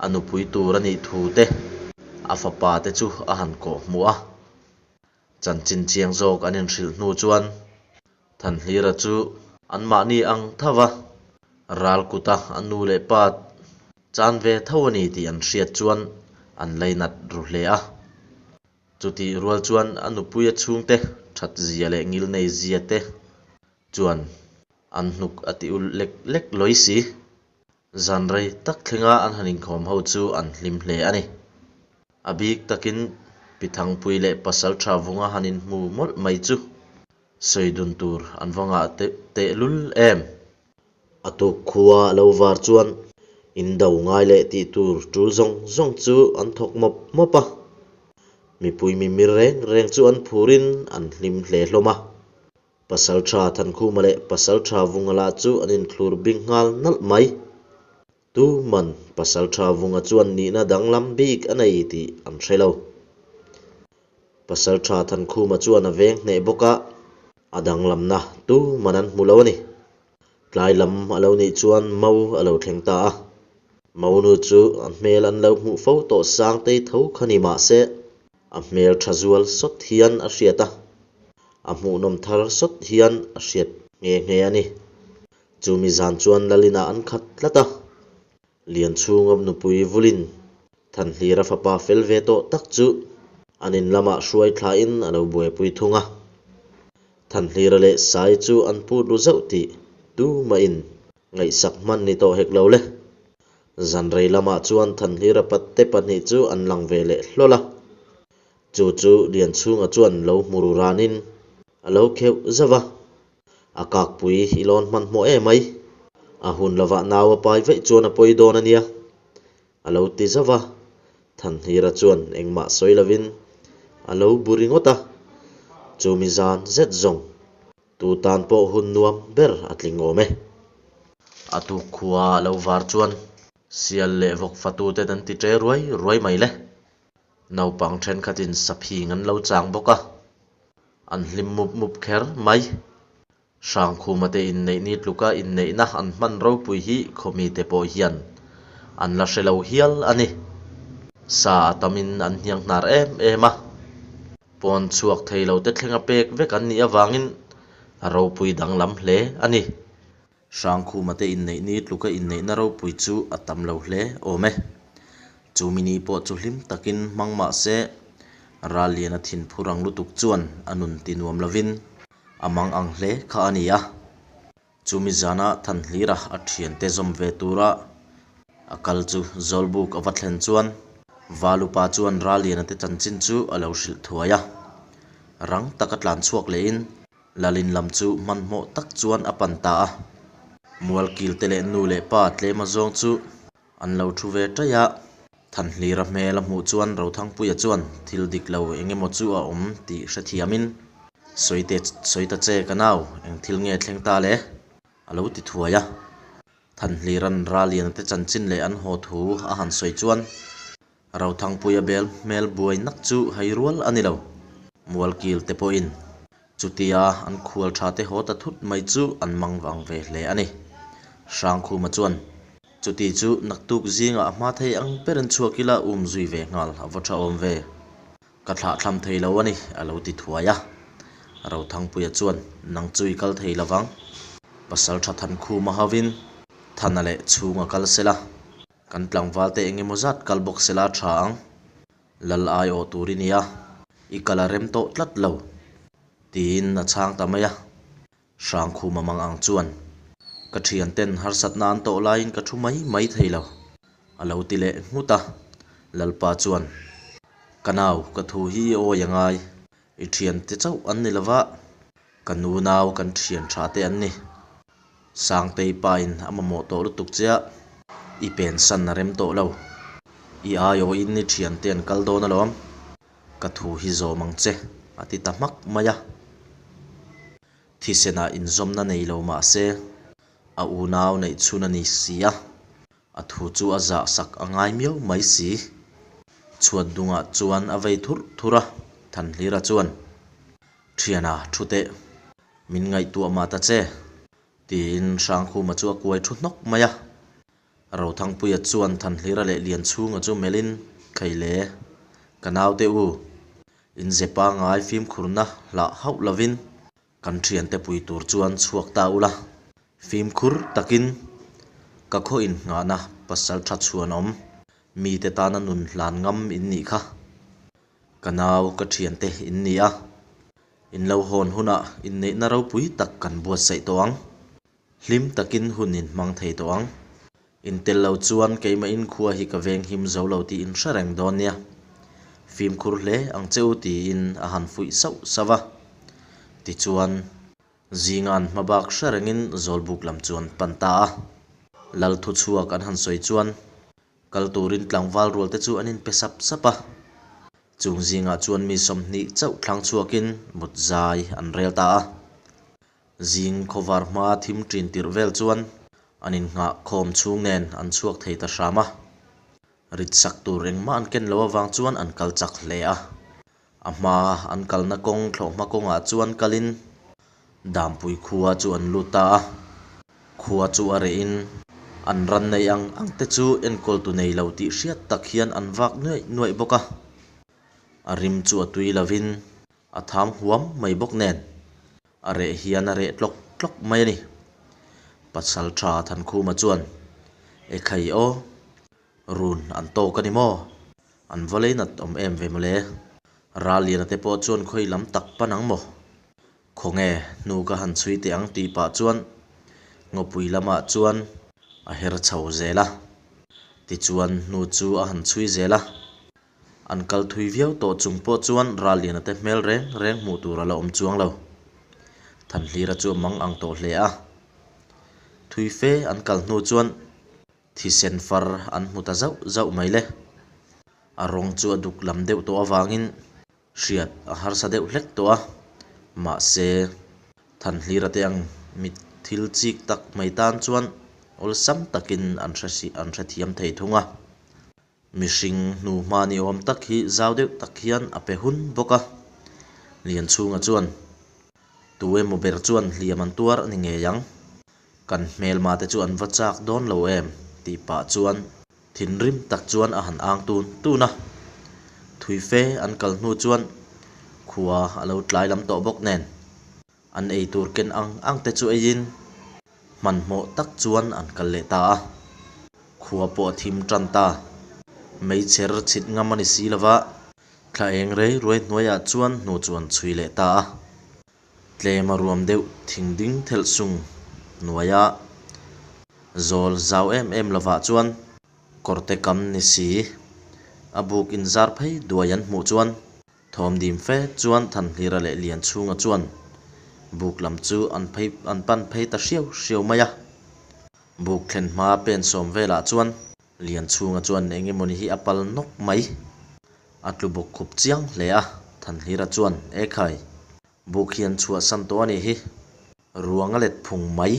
a nupui tur a nih thu te a fapa te chu a han kawh hmuh a. Chanchin chiang zawk an inhrilh hnu chuan Thanhlira chu anmahni ang tho va, ral kuta a nu leh pa chan ve tho a ni tih an hriat chuan an lainat ru hle a. Chutih rual chuan a nupuia chhungte that zia leh ngilnei zia te chuan an hnuk a ti ulh lek lek lawi si. Zan rei tak thlenga an han inkhawm ho chu an hlim hle a ni. A bik takin Pi Thangpui leh Pasal Tha Vunga han inhmu mawlh mai chu sawi dun tur an va ngah tehlul em? A tuk khua a lo var chuan in do ngai leh tih tur tul zawng zawng chu an thawk mawp mawp a. Mipui mimir reng reng chu an phurin an hlim hle hlawm a. Pasalṭha Thankhuma leh Pasalṭha Vunga lah chu an inthlur bing nghal nalh mai. Tuman Pasalṭha Vunga chuan nihna danglam bik a nei tih an hre lo. Pasalṭha Thankhuma chuan a veng hneh bawk a, a danglamna tuman an hmu lo a ni. Tlai lam a lo nih chuan Mo a lo thleng ta a. Monu chu a hmel an lo hmuh fo tawh Sangtei tho kha ni mah se, a hmel tha zual sawt hian a hriat a, a hmuhnawm thar sawt hian a hriat nghe nghe a ni. Chumi zan chuan Lalina an khat tlat a, Lianchhunga nupui Vulin Thanhlira fapa fel ve tawh tak chu an in lamah hruai thlain a lo buaipui thung a. Thanhlira leh Sai chu an put ru zauh tih tumahin ngaihsak hman ni tawh hek lo le. Zan rei lamah chuan Thanhlira patte pahnih chu an lang ve leh hlawl a. Chu chu Lianchhunga chuan lo hmu ru ranin a lo kheuh zauh a. A kakpui i lawn hmanhmawh emai. A hun lovah nau a pai vaih chuan a pawi dawn a nia, a lo ti zauh a. Thanhlira chuan engmah sawi lovin a lo bu ringawt a, chumi zan zet zawng tu tan pawh hun nuam ber a tling awm e. A tuk khua a lo var chuan sial leh vawk fatuten an ti ṭe ruai ruai mai le. Naupang thenkhatin saphing an lo chang bawk a, an hlim mup mup kher mai. Hrangkhuma te inneih ni tluka inneihna an hman ropui hi khawmite pawh hian an la hre lo hial a ni. Sa a tamin an hniang hnar em em a, pawn chhuak thei lo te thlenga pek vek an nih avangin a ropui danglam hle a ni. Hrangkhuma te inneih ni tluka inneihna ropui chu a tam lo hle awm e. Chumi ni pawh chu hlim takin hmang mah se, Ralliana thinphur ang lutuk chuan a nun ti nuam lovin a mang ang hle kha a ni a. Chumi zana Thanhlira a thiante zawm ve tura a kal chu Zawlbuk a va thlen chuan Valupa chuan Ralliana te chanchin chu a lo hrilh thuai a. Rang taka tlan chhuak lehin Lalin lam chu hmanhmawh tak chuan a pan ta a. Mualkil te leh nu leh pa tlem azawng chu an lo thu ve ṭaih a. Thanhlira hmel a hmuh chuan Rothangpuia chuan thil dik lo eng emaw chu a awm tih hrethiamin, Sawi te sawi ta che ka nau, eng thil nge thleng ta le? a lo ti thuai a. Thanhlira'n Raliana te chanchin leh an haw thu a han sawi chuan Rothangpuia bel hmel buai nak chu hai rual a ni lo. Mualkil te pawhin chutia an khual tha te haw ta thut mai chu an mang vang ve hle a ni. Hrangkhuma chuan chuti chu naktuk zingah a hma thei ang berin chhuak ila um zui ve nghal a va tha awm ve. Ka thlahthlam thei lo a ni, a lo ti thuai a. Rothangpuia chuan, Nang chu i kal thei lo vang. Pasal tha Thankhuma hovin Thana leh chhunga kal sela. Kan tlangval te eng emaw zat kal bawk sela tha ang. Lal ai awh tur i nia, i kal a rem tawh tlat lo, tiin a chhang ta mai a. Hrangkhuma mang ang chuan, Ka thian ten harsatna an tawh laiin ka thu mai mai thei lo, a lo ti leh nghut a. Lalpa chuan, Ka nau, ka thu hi i awi a ngai, i thiante chauh an ni lova, ka nu nau kan thian tha te an ni. Sangtei pain a mamawh tawh lutuk che a, i pensan a rem tawh lo. I aiawhin i thiante an kal dawn alawm, ka thu hi zawm ang che, a ti ta hmak mai a. Thisenah inzawmna nei lo mah se, a unau neih chhun a ni si a, a thu chu a zah sak a ngai miau mai si. Chhuat dungah chuan a vei thurh thurh a, Thanhlira chuan, Thiana, thu teh. Min ngaihtuah mah ta che, tiin Hrangkhuma chu a kuai thu hnawk mai a. Rothangpuia chuan Thanhlira leh Lianchhunga chu melhin, Khaile, ka naute u, in ze pangai fimkhurna hlah hauh lovin kan thiante pui tur chuan chhuak ta ula. Fimkhur takin ka khaw innghahna pasal tha chhuanawm mite tana nun hlan ngam in nih kha. Ka nau ka thiante in ni a. In lo hawn hunah inneihna ropui tak kan buatsaih tawh ang. Hlim takin hun in hmang thei tawh ang. In tel lo chuan keimah in khua hi ka veng him zo lo tih in hre reng dawn nia. Fimkhur hle ang che u tiin a han fuih sauh sauh a. Tichuan, zinga an hma bak hre rengin Zawlbuk lam chu an pan ta a. Lal thuchhuak an han sawi chuan Kal turin tlangval rual te chu an inpe sap sap a, chung zingah chuan mi 20 chauh thlang chhuakin mut zai an rel ta a. Zing khawvar hma thim ṭin tirh vel chuan an innghah khawm chhung nen an chhuak thei ta hram a. Rit sak tur engmah an ken loh avang chuan an kal chak hle a. A hma an kalna kawng thlawhhma kawngah chuan kalin Dampui khua chu an lut ta a. Khua chu a rehin an ran nei ang ang te chu enkawltu nei lo tih hriat tak hian an vak nuaih nuaih bawk a. A rim chu a tui lovin a tham huam mai bawk nen a reh hian a reh tlawk tlawk mai a ni. Pasal tha Thankhuma chuan, Ekhai aw, run an tawk a ni maw? An va lei nat awm em ve mawle. Ralliana te pawh chuan khawi lam tak pan ang maw? Khawnge hnu ka han chhui teh ang tih pah chuan ngawpui lamah chuan a her chho zel a. Tichuan hnu chu a han chhui zel a. An kal thui viau tawh chung pawh chuan Ralliana te hmel reng reng hmuh tur a la awm chuang lo. Thanhlira chu a mang ang tawh hle a. Thui fe an kal hnu chuan thisen far an hmu ta zauh zauh mai le. A rawng chu a duk lam deuh tawh avangin hriat a harsa deuh hlek tawh a, mahse Thanhlira te ang mit thil chik tak mai tan chuan awlsam takin an hre an hrethiam thei thung a. Mihring hnu hma ni awm tak hi zau deuh tak hian a pe hun bawk a, Lianchhunga chuan tu emaw ber chuan hliam an tuar a ni ngei ang, kan hmelma te chu an va chak dawn lo em tih pah chuan thinrim tak chuan a han ang tun tun a. Thui fe an kal hnu chuan khua a lo tlai lam tawh bawk nen. An ei tur ken ang ang te chu eiin hmanhmawh tak chuan an kal leh ta a. Khua pawh a thim tan ta. Meichher chhit ngam a ni si lova, thla eng rei ruai hnuaiah chuan hnu chu an chhui leh ta a. Tlem a ruam deuh thing ding thelh sung hnuaia zawl zau em em lovah chuan kawrte kam ni si a buk inzar phei duai an hmuh chuan Thawm dim fe chuan Thanhlira leh Lianchhunga chuan buk lam chu an phei an pan phei ta hriau hriau mai a. Buk thlen hma pen sawm velah chuan Lianchhunga chuan eng emawni hi a pal nawk mai. A tlu bawk khup chiang hle a, Thanhlira chuan, Ekhai, buk hi an chhuahsan tawh a nih hi. Ruang a let phung mai.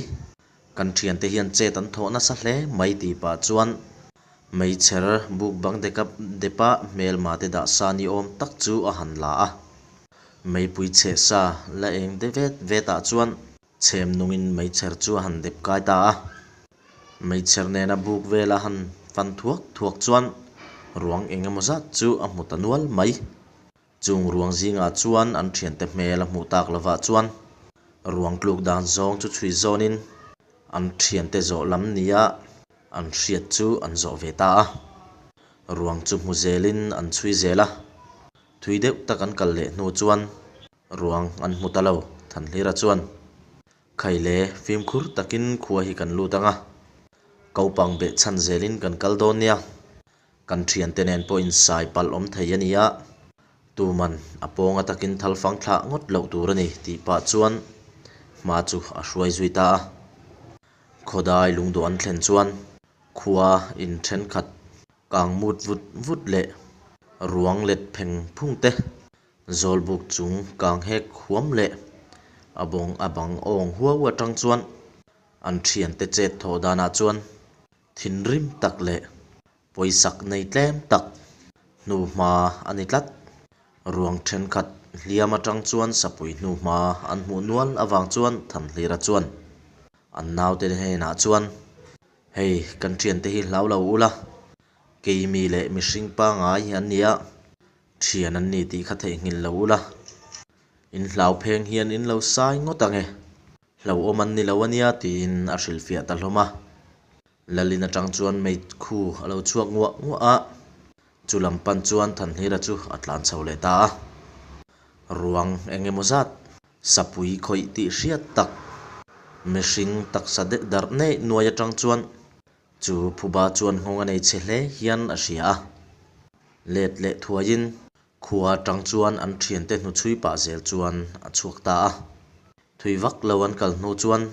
Kan thiante hian chet an thawh nasa hle mai tih pah chuan meichher buk bang deka depa hmelma te dah sa ni awm tak chu a han la a. Meipui chheh sa la eng de vet vet ah chuan chhem nungin meichher chu a han dep kai ta a. Meichher nena buk vela han fan thuak thuak chuan ruang eng emaw zat chu a hmu ta nual mai. Chung ruang zingah chuan an thiante hmel a hmuh tak lovah chuan ruang tluk dan zawng chu chhui zawnin an thiante zawh lam nia an hriat chu an zawh ve ta a. Ruang chu hmu zelin an chhui zel a, thui deuh tak an kal leh hnu chuan ruang an hmu ta lo, Thanhlira chuan Khaile fimkhur takin khua hi kan lut ang a, kopang behchhan zelin kan kal dawn nia. Kan thiante nen pawh insai palh awm thei a ni a, tuman a pawnga takin thal fang thlah ngawt loh tur a ni tih pah chuan hma chu a hruai zui ta a. Khawdai lungduh an thlen chuan khua in thenkhat kang mut vut vut leh ruang let pheng phung te, zawlbuk chung kang hek huam leh a bawng a bang awng huau atang chuan an thiante chet thawh danah chuan Thinrim tak leh pawisak nei tlem tak hnuhma a ni tlat. Ruang thenkhat hliam atang chuan sapui hnuhma an hmuh nual avang chuan Thanhlira chuan an naute hnenah chuan, Hei kan thiante hi hlau lo ula, keimi leh mihring pangngai an nia, thian an ni tih kha theihnghilh lo ula, in hlau pheng hian in lo sai ngawt ang e. Hlauhawm an ni lo a nia tiin a hrilhfiah ta hlawm a. Lalin atang chuan mei khu a lo chhuak nguah nguah a, chu lam pan chuan Thanhlira chu a tlan chho leh ta a. Ruang eng emaw zat, sapui khawih tih hriat tak, mihring taksa deuh darh neih nuai atang chuan chu phuba chuan nghawng a nei chhe hle hian a hria a. Let leh thuaiin khua atang chuan an thiante hnuchhui pah zel chuan a chhuak ta a. Thui vak lo an kal hnu chuan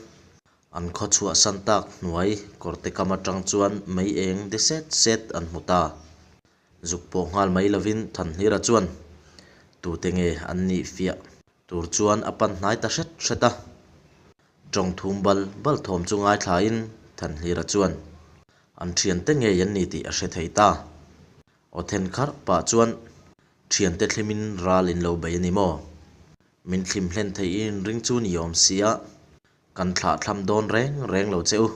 an khaw chhuahsan tak hnuai kawrte kam atang chuan mei eng de set set an hmu ta. Zuk pawh nghal mai lovin Thanhlira chuan tute nge an nih fiah tur chuan a pan hnai ta hret hret a. Tawng thum bal bal thawm chu ngaithlain Thanhlira chuan an thiante ngei an ni tih a hre thei ta. Aw then kharh pah chuan thiante thlimin ral in lo bei a ni maw? Min thlim hlen theih i inring chu ni awm si a, kan thlah thlam dawn reng reng lo che u.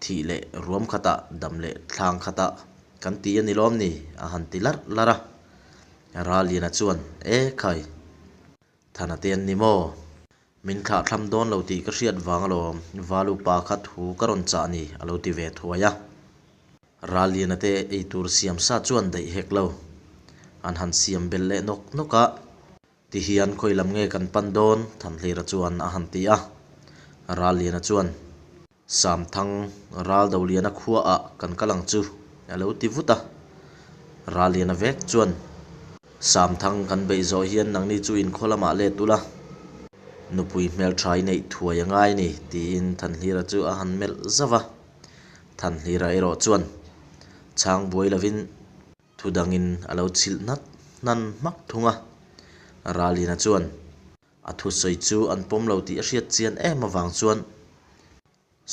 Thih leh ruam khatah, dam leh thlang khatah kan ti a ni lawm ni? a han ti larh larh a. Raliana chuan, E khai, Thana te an ni maw? Min thlah thlam dawn lo tih ka hriat vang alawm, Valupa kha thu ka rawn chah ni, a lo ti ve thuai a. Raliana te eitur siam sa chuan daih hek lo. An han siam belh leh nawk nawk a. Ti hian khawi lam nge kan pan dawn? Thanhlira chuan a han ti a. Ralliana chuan, Samthang Raldoliana khuaah kan kal ang chu, a lo ti vut a. Ralliana vek chuan, Samthang kan beih zawh hian nangni chu inkhaw lamah let ula. Nupui hmeltha i neih thuai a ngai a ni, tiin Thanhlira chu a han melh zauh a. Thanhlira erawh chuan chhang buai lovin thu dangin a lo chhilh hnat hnan hmak thung a. Ralina chuan a thusawi chu an pawm lo tih a hriat chian em avang chuan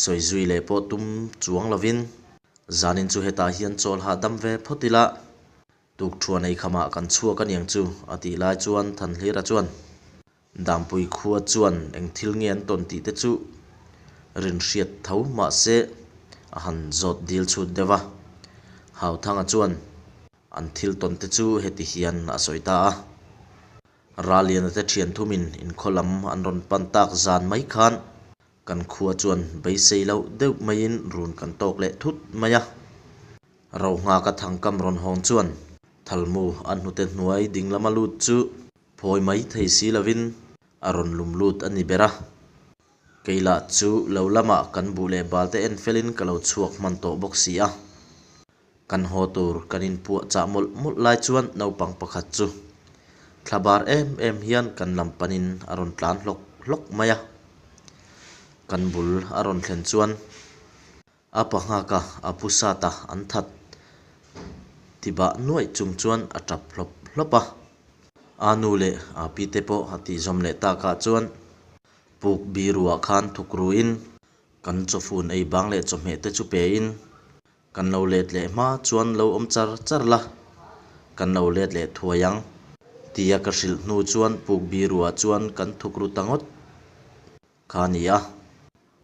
Sawi zui leh pawh tum chuang lovin zanin chu hetah hian chawl hahdam ve phawt ila, tukthuan ei khamah kan chhuak aniang chu a tih lai chuan Thanhlira chuan Dampui khua chuan eng thil nge an tawn tih te chu rin hriat tho mahse a han zawt dil chhut deuh a. Hauthanga chuan an thil tawn te chu heti hian a sawi ta a. Raliana te thian thumin inkhaw lam an rawn pan tak zan mai khan Kan khua chuan beisei loh deuh maiin run kan tawk leh thut mai a. Rohnghaka thangkam rawn hawng chuan Thalmu a hnute hnuai ding lama lut chu phawi mai thei si lovin a rawn lum lut a ni ber a. Kei lah chu lo lamah kan buh leh bal te en felin ka lo chhuak hman tawh bawk si a. Kan haw tur kan inpuah chah mawlh mawlh lai chuan naupang pakhat chu thla bar em em hian kan lam panin a rawn tlan hlawk hlawk mai a. Kan bul a rawn thlen chuan a pa nghaka a pu sata an that ti bah nuaih chung chuan a tap hlawp hlawp a. A nu leh a pi te pawh a tihzawm leh takah chuan puk biruah khan thuk ruin kan chawfun ei bang leh chawhmeh te chu pein Kan lo let leh hma chuan lo awm char char la, kan lo let leh thuai ang. Tia ka hrilh hnu chuan puk biruah chuan kan thuk ru ta ngawt kha a ni a.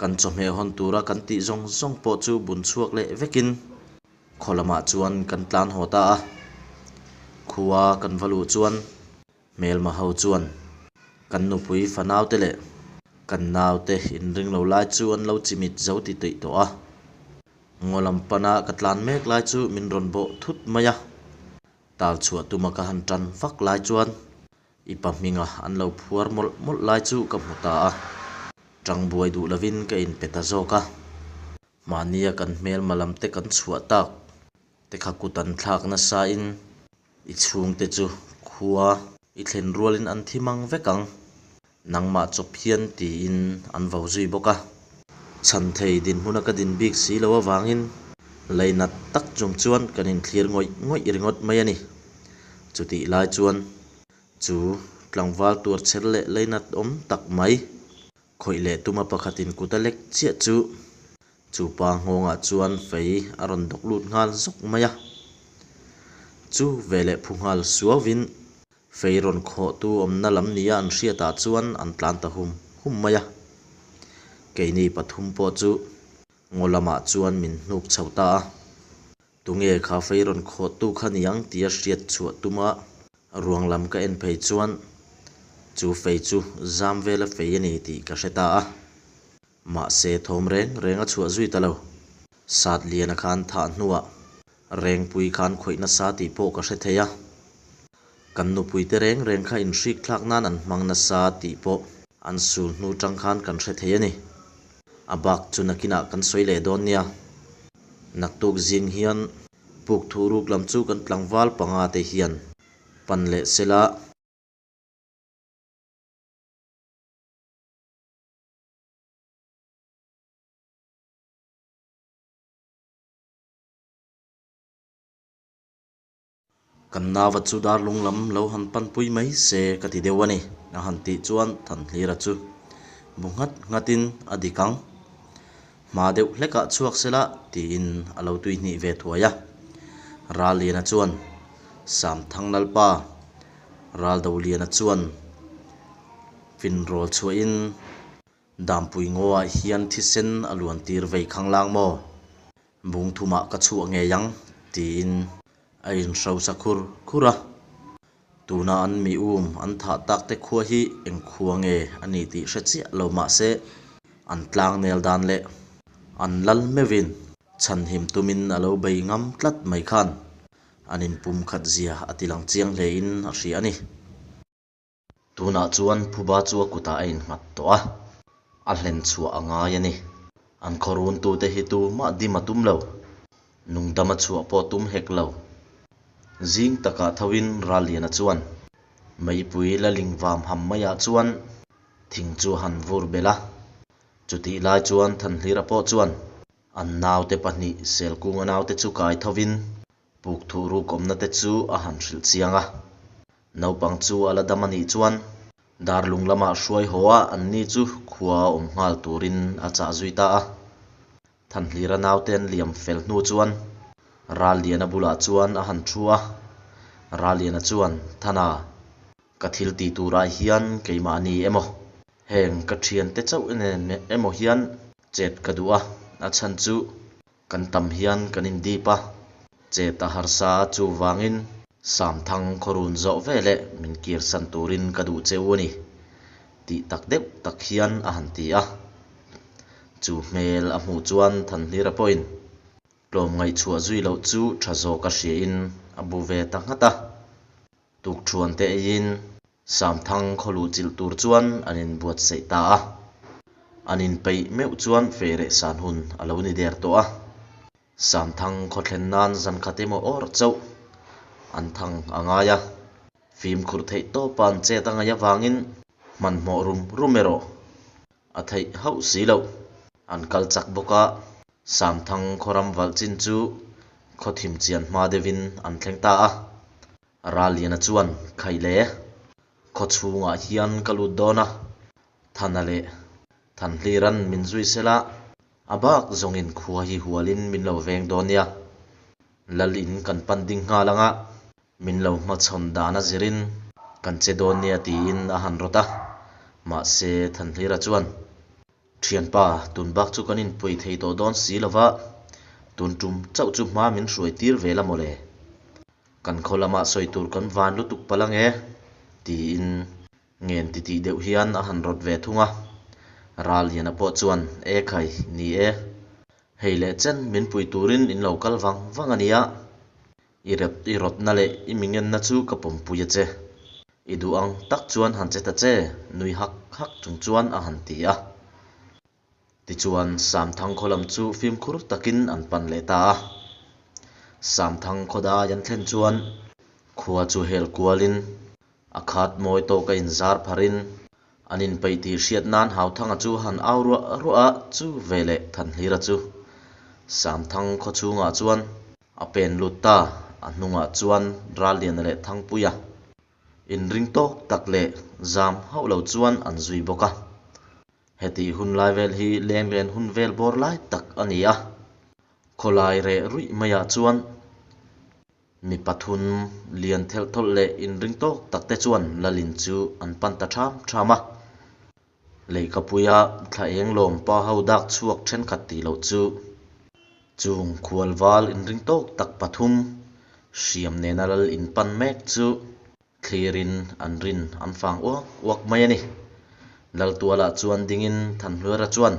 Kan chawhmeh hawn tura kan tih zawng zawng pawh chu bun chhuak leh vekin khaw lamah chuan kan tlan haw ta a. Khua kan va luh chuan Hmelma ho chuan kan nupui fanaute leh kan naute inring lo lai chu an lo chimit zo ti tih tawh a. Ngaw lam pana ka tlan mek lai chu min rawn bawh thut mai a. Tal chhuah tuma ka han tan vak lai chuan i pa hminga an lo phuar mawlh mawlh lai chu ka hmu ta a. Tang buai duh lovin ka inpe ta zawk a. Mahnia kan hmelma lam te kan chhuah tak te kha kut an thlak nasa in I chhungte chu khua i thlen rualin an thi mang vek ang, nangmah chawp hian tiin an vo zui bawk a. Chhan thei dinhmuna ka din bik si lo avangin leinat tak chung chuan kan inthlir ngawih ngawih ringawt mai a ni. Chutih lai chuan chu tlangval tuar chher leh leinat awm tak mai Khawih leh tuma pakhatin kut a lek chiah chu chu pa nghawngah chuan fei a rawn dawk lut nghal zawk mai a. Chu veleh phu nghal suauvin fei rawn khawhtu awmna lam nia an hriatah chuan an tlan ta hum hum mai a. Keini pathum pawh chu ngaw lamah chuan min hnuk chho ta a. Tunge kha fei rawn khawhtu kha niang tia hriat chhuah tuma Ruang lam ka en phei chuan chu fei chu zam vela fei a ni tih ka hre ta a. Mahse thawm reng reng a chhuah zui ta lo. Sat liana khan thah hnuah Rengpui khan khawih nasa tih pawh ka hre thei a. Kan nupuite reng reng kha inhrik thlak nan an hmang nasa tih pawh an sul hnu tang khan kan hre thei a ni. A bak chu nakinah kan sawi leh dawn nia. Naktuk zing hian Puk thu ruk lam chu kan tlangval panga te hian pan leh sela. Kan nava chu darlung lam lo han panpui mai se ka ti deuh a ni, a han tih chuan Thanhlira chu bu nghat nghatin a dik ang. Hma deuh hlekah chhuak sela tiin a lo tuihnih ve thuai a. Ralliana chuan, Samthang Lalpa, Raldoliana chuan finrawl chhuahin Dampui ngawah hian thisen a luan tir vei khanglang maw? Bung thumah ka chhuah ngei ang, tiin a inhrosa khur khur a. Tuna an mi um an thah tak te khua hi eng khua nge a ni tih hre chiah lo mah se, an tlang nel dan leh an lal meuhin chhanhim tumin a lo bei ngam tlat mai khan an inpum khat zia a ti lang chiang hlein a hria a ni. Tunah chuan phuba chu a kutah a innghat tawh a, a hlen chhuah a ngai a ni. An khawruntute hi tumah dim a tum lo, nungdam a chhuah pawh tum hek lo. Zing takah thoin Ralliana chuan meipui la ling vam ham maiah chuan. Thing chu a han vur belh a. Chutih lai chuan Thanhlira pawh chuan an naute pahnih Selkunga naute chu kai thovin puk thuh ruk awmna te chu a han hrilh chiang a. Naupang chu a la dam a nih chuan Darlung lamah hruai haw a anni chu khua awm nghal turin a chah zui ta a. Thanhlira naute an liam fel hnu chuan Ralliana bulah chuan a han thu a. Ralliana chuan, Thana, ka thil tih turah hian keimahni emaw, heng ka thiante chauh nen emaw hian chet ka duh a, a chhan chu kan tam hian kan indip a, chet a harsa a chuvangin Samthang khawrun zawh veleh min kirsan turin ka duh che u a ni, tih tak deuh tak hian a han ti a. Chu hmel a hmuh chuan Thanhlira pawhin tlawm ngaihchhuah zui loh chu tha zawk a hriain a bu ve ta nghat a. Tukthuan te eiin Samthang khaw luh chilh tur chuan an inbuatsaih ta a. An inpeih meuh chuan fehreh san hun a lo ni der tawh a. Samthang khaw thlen nan zan khat emaw awr chauh an thang a ngai a. Fimkhur theih tawpa an chet a ngaih avangin hmanhmawh rum rum erawh a theih hauh si loh. An kal chak bawk a, Samthang khaw ram valh chin chu khaw thim chian hma deuhin an thleng ta a. Ralliana chuan, Khaih le, khaw chhungah hian ka lut dawn a, Thana leh Thanhliran min zui sela, a bak zawngin khua hi hualin min lo veng dawn nia. Lal in kan pan ding nghal anga min lo hmachhawn dan a zirin kan che dawn nia tiin a han rawt a, mahse Thanhlira chuan, Thianpa, tun bak chu kan inpui thei tawh dawn si lova, tun tum chauh chu hma min hruai tir ve la mawle. Kan khaw lamah sawi tur kan van lutuk palh ange, tiin ngen titih deuh hian a han rawt ve thung a. Ralliana pawh chuan, E khai, ni e. Hei leh chen min pui turin in lo kal vang vang a nia. I rep, i rawtna leh i mingenna chu ka pawmpui a che. I duh ang tak chuan han che ta che, nui hak hak chung chuan a han ti a. Tichuan, Samthang khaw lam chu fimkhur takin an pan leh ta a. Samthang khaw dai an thlen chuan khua chu hel kualin a khat mawi tawk a inzar pharin an inpeih tih hriat nan Hauthanga chu han au ruah ruah a, chu veleh Thanhlira chu Samthang khaw chhungah chuan a pen lut ta, a hnungah chuan Ralliana leh Thangpuia inring tawk tak leh zam hauh lo chuan an zui bawk a. Hetih hun lai vel hi lenglen hun vel bawr lai tak a ni a, khawlai reh ruih maiah chuan mi pathum lian thelh thawlh leh inring tawk tak te chuan Lalin chu an pan ta ṭham ṭham a. Leihkapuia thla eng lawm pa ho dak chhuak ṭhenkhat tih loh chu chung khualval inring tawk tak pathum hriam nena lal in pan mek chu Thlirin an rin an fang uak uak mai a ni. Laltualah chuan dingin Thanhluaira chuan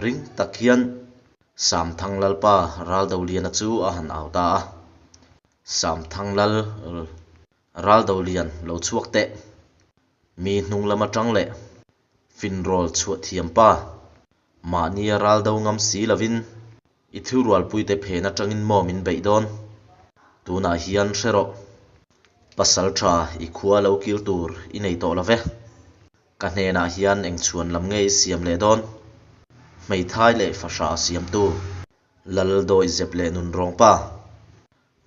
ring tak hian Samthang Lalpa Raldoliana chu a han au ta a. Samthang Lal Raldolian lo chhuak teh. Mi hnung lam atang leh finrawl chhuah thiam pa mahnia raldo ngam si lovin I thurualpuite phen atangin maw min beih dawn? Tunah hian hre rawh. Pasal tha i khua lo kir tur i nei tawh lo ve. Ka hnenah hian eng chhuan lam nge i siam leh dawn? Hmeithai leh fahrah a siamtu Lal dawi zep leh nun rawng pa.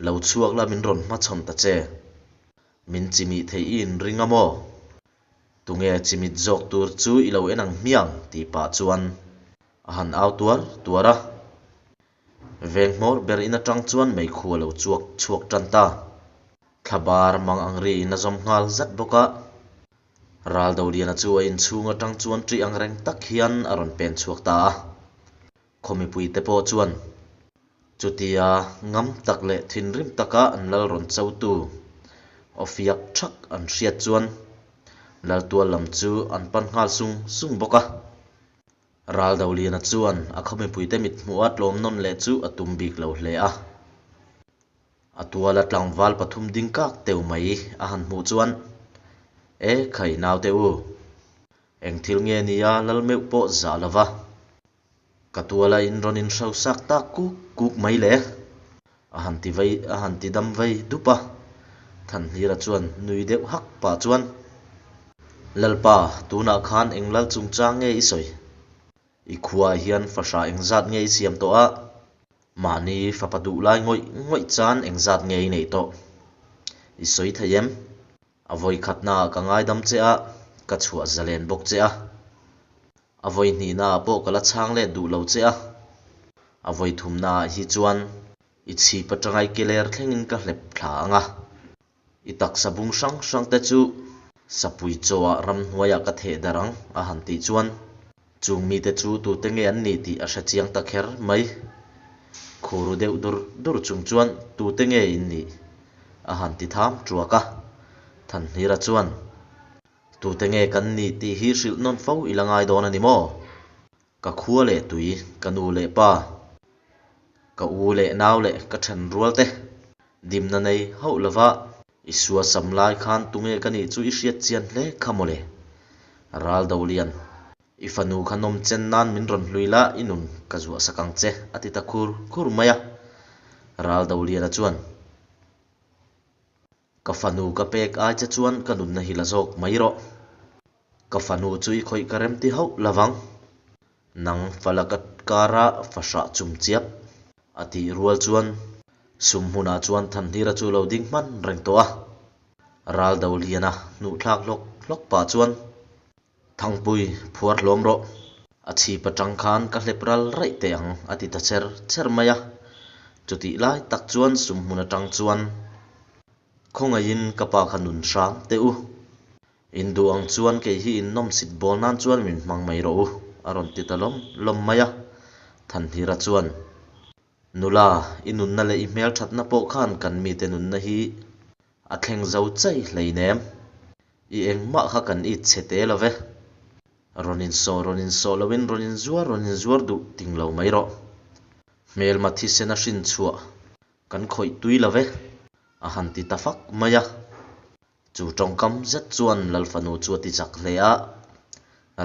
Lo chhuak la min rawn hmachhawn ta che. Min chimih theih i inring a maw? Tunge chimit zawk tur chu i lo en ang hmiang? tih pah chuan A han au tuar tuar a. Veng hmawr ber in atang chuan meikhu a lo chuak chhuak tan ta. Thlabar mang ang ri in a zawm nghal zat bawk a. Raldoliana chu a inchhung atang chuan ṭih ang reng tak hian a rawn pen chhuak ta a. Khaw mipuite pawh chuan chutia ngam tak leh thinrim taka an lal rawn chotu aw fiak thak an hriat chuan Laltual lam chu an pan nghal sung sung bawk a. Raldoliana chuan a khaw mipuite mithmuha tlawm nawn leh chu a tum bik lo hle a. A tuala tlangval pathum ding kak teu mai a han hmuh chuan, E khai naute u, eng thil nge nia lal meuh pawh zah lova, ka tuala in rawn in hrosak tak kuk kuk mai le? A han ti vei, a han ti dam vei dup a. Thanhlira chuan nui deuh hak pah chuan. Lalpa, tunah khan eng lal chungchang nge i sawi? I khuaah hian fahrah engzat nge i siam tawh a? Mahni fapa duh lai ngawih ngawih chan engzat nge i neih tawh? I sawi thei em? A vawi khatnaah ka ngaidam che a, ka chhuah zalen bawk che a. A vawi hnihnaah pawh ka la chhang let duh lo che a. A vawi thumnaah hi chuan i chhip atanga i keler thlengin ka hlep thla ang a. I taksa bung hrang hrang te chu sapui chawah ramhnuaiah ka theh darh ang, a han tih chuan chung mite chu tute nge an nih tih a hre chiang ta kher mai. Khuru deuh dur dur chung chuan tute nge in nih? a han ti tham tuak a. Thanhlira chuan, Tute nge kan nih tih hi hrilh nawn fo i la ngai dawn a ni maw? Ka khua leh tui, ka nu leh pa, ka u leh nau leh ka then rual te dimna nei hauh lova i sua sam lai khan tunge ka nih chu i hriat chian hle kha mawle. Ral do lian, i fanu kha nawm chen nan min rawn hlui la i nun ka zuah sak ang che a ti ta khur khur mai a. Ral do liana chuan. Ka fanu ka pek ai che chuan ka nunna hi la zawk mai rawh. Ka fanu chu i khawih ka remti hauh lovang. Nang fala ka kara fahrah chum chiap. A tih rual chuan sum hmunah chuan Thanhlira chu lo ding hman reng tawh a. Ral do liana hnuh thlak hlawk hlawk pah chuan Thangpui, phuar hlawm rawh. A chhip atang khan ka hlep ral raih teh ang, a ti ta cher cher mai a. Chutih lai tak chuan sum hmun atang chuan khawngaihin ka pa kha nun hram teh u. In duh ang chuan kei hi in nawmsit bawl nan chuan min hmang mai rawh u, a rawn ti ta lawm lawm mai a. Thanhlira chuan, Nula, i nunna leh i hmelthatna pawh khan kan mite nunna hi a thleng zo chai hleinem. I engmah kha kan it chhe te lo ve. Rawn insawh rawn insawh loin rawn inzuar rawn inzuar duh ting lo mai rawh. Hmelma thisen a hrin chhuah kan khawih tui lo ve, a han ti ta fak mai a. Chu tawngkam zet chuan Lalfanu chu a ti chak hle a,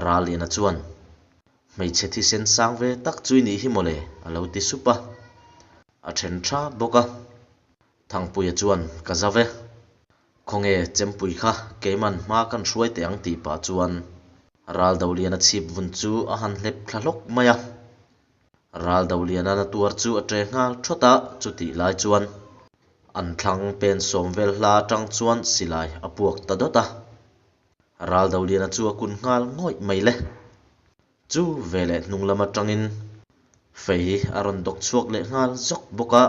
Raliana chuan, Hmeichhe thisen sang ve tak chu i nih hi mawle, a lo ti sup a. A then tha bawk a. Thangpuia chuan, Ka za ve. Khawnge Chempui kha keiman hma kan hruai teh ang tih pah chuan Raldoliana chhip vun chu a han hlep thla hlawk mai a. Raldoliana na tuar chu a ṭe nghal thawt a, chutih lai chuan an thlang pen sawm vel hla atang chuan silai a puak ta dawt a. Raldoliana chu a kun nghal ngawih mai le. Chu veleh hnung lam atangin fei a rawn dawk chhuak leh nghal zawk bawk a,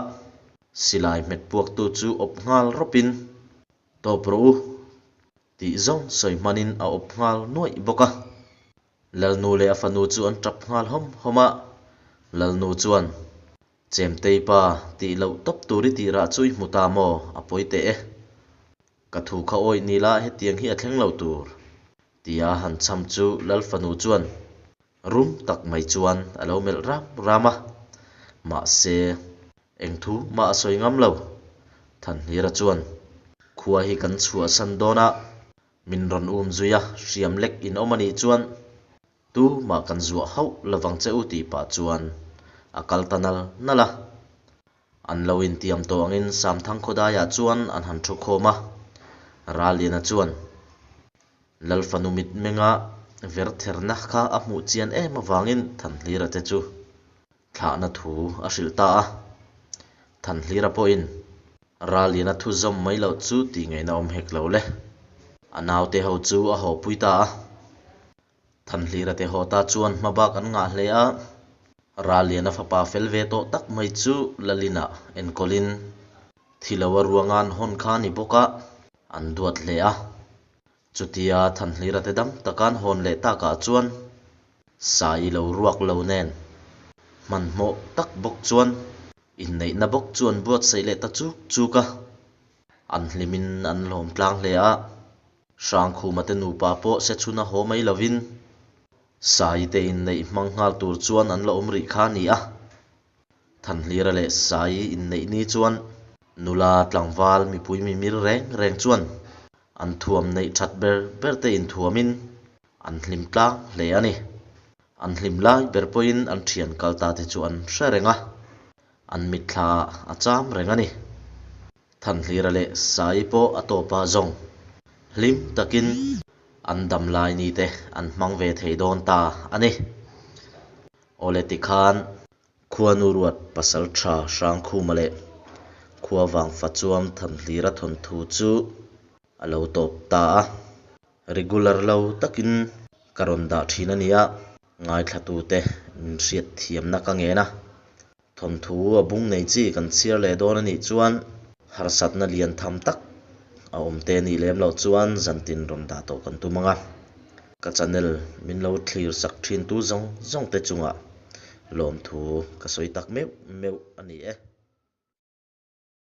silai hmet puaktu chu awp nghal rawpin, Tawp rawh u, tih zawng sawi hmanin a awp nghal nuaih bawk a. Lalnu leh a fanu chu an tap nghal hawm hawm a, Lalnu chuan, Chemtei pa, tih loh tawp tur i tih rah chu i hmu ta maw? A pawi teh e. Ka thu kha awih ni la hetiang hi a thleng lo tur. Tia han cham chu Lal fanu chuan rum tak mai chuan a lo melh ram ram a, mahse eng thu mah a sawi ngam lo. Thanhlira chuan, Khua hi kan chhuahsan dawn a, min rawn um zui a, hriam lek in awm a nih chuan Tu mah kan zuah hauh lovang che u tih pah chuan a kal ta nal nal a. An lo intiam tawh angin Samthang khawdaiah chuan an han thu khawm a. Raliana chuan Lalfanu mitmenga vertherna kha a hmuh chian em avangin Thanhlira te chu thlahna thu a hrilh ta a. Thanhlira pawhin Raliana thu zawm mai loh chu tih ngaihna awm hek lo le. A naute ho chu a hawpui ta a. Thanhlira te haw ta chuan hma bak an ngah hle a, Raliana fapa fel ve tawh tak mai chu Lalina enkawlin thi lo a ruangan hawn kha a ni bawk a, an duat hle a. Chutia Thanhlira te dam takan hawn leh takah chuan Sai lo ruak lo nen hmanhmawh tak bawk chuan inneihna bawk chu an buatsaih leh ta chuk chuk a, an hlimin an hlawm tlang hle a. Hrangkhuma te nupa pawh se chhun a haw mai lovin Sai te inneih hmang nghal tur chuan an la awm rih kha a ni a. Thanhlira leh Sai inneih ni chuan nula tlangval mipui mimir reng reng chuan an thuam neih that ber ber te inthuamin an hlim tlang hle a ni. An hlim lai ber pawhin an thian kal ta te chu an hre reng a, an mitthla a cham reng a ni. Thanhlira leh Sai pawh a tawpah zawng hlim takin. An dam lai ni te an hmang ve thei dawn ta a ni. Awle tikhan Khuanu ruat Pasaltha Hrangkhuma leh Khuavang Fachuam Thanhlira thawnthu chu a lo tawp ta a. Regular lo takin ka rawn dah thin a nia, ngaithlatute min hriat thiamna ka ngen a. Thawnthu a bung nei chi kan chhiar leh dawn a nih chuan harsatna lian tham tak a awm te nih lem loh chuan zantin rawn dah tawh kan tum ang a. Ka channel min lo thlir sak thin tu zawng zawng te chungah lawmthu ka sawi tak meuh meuh a ni e.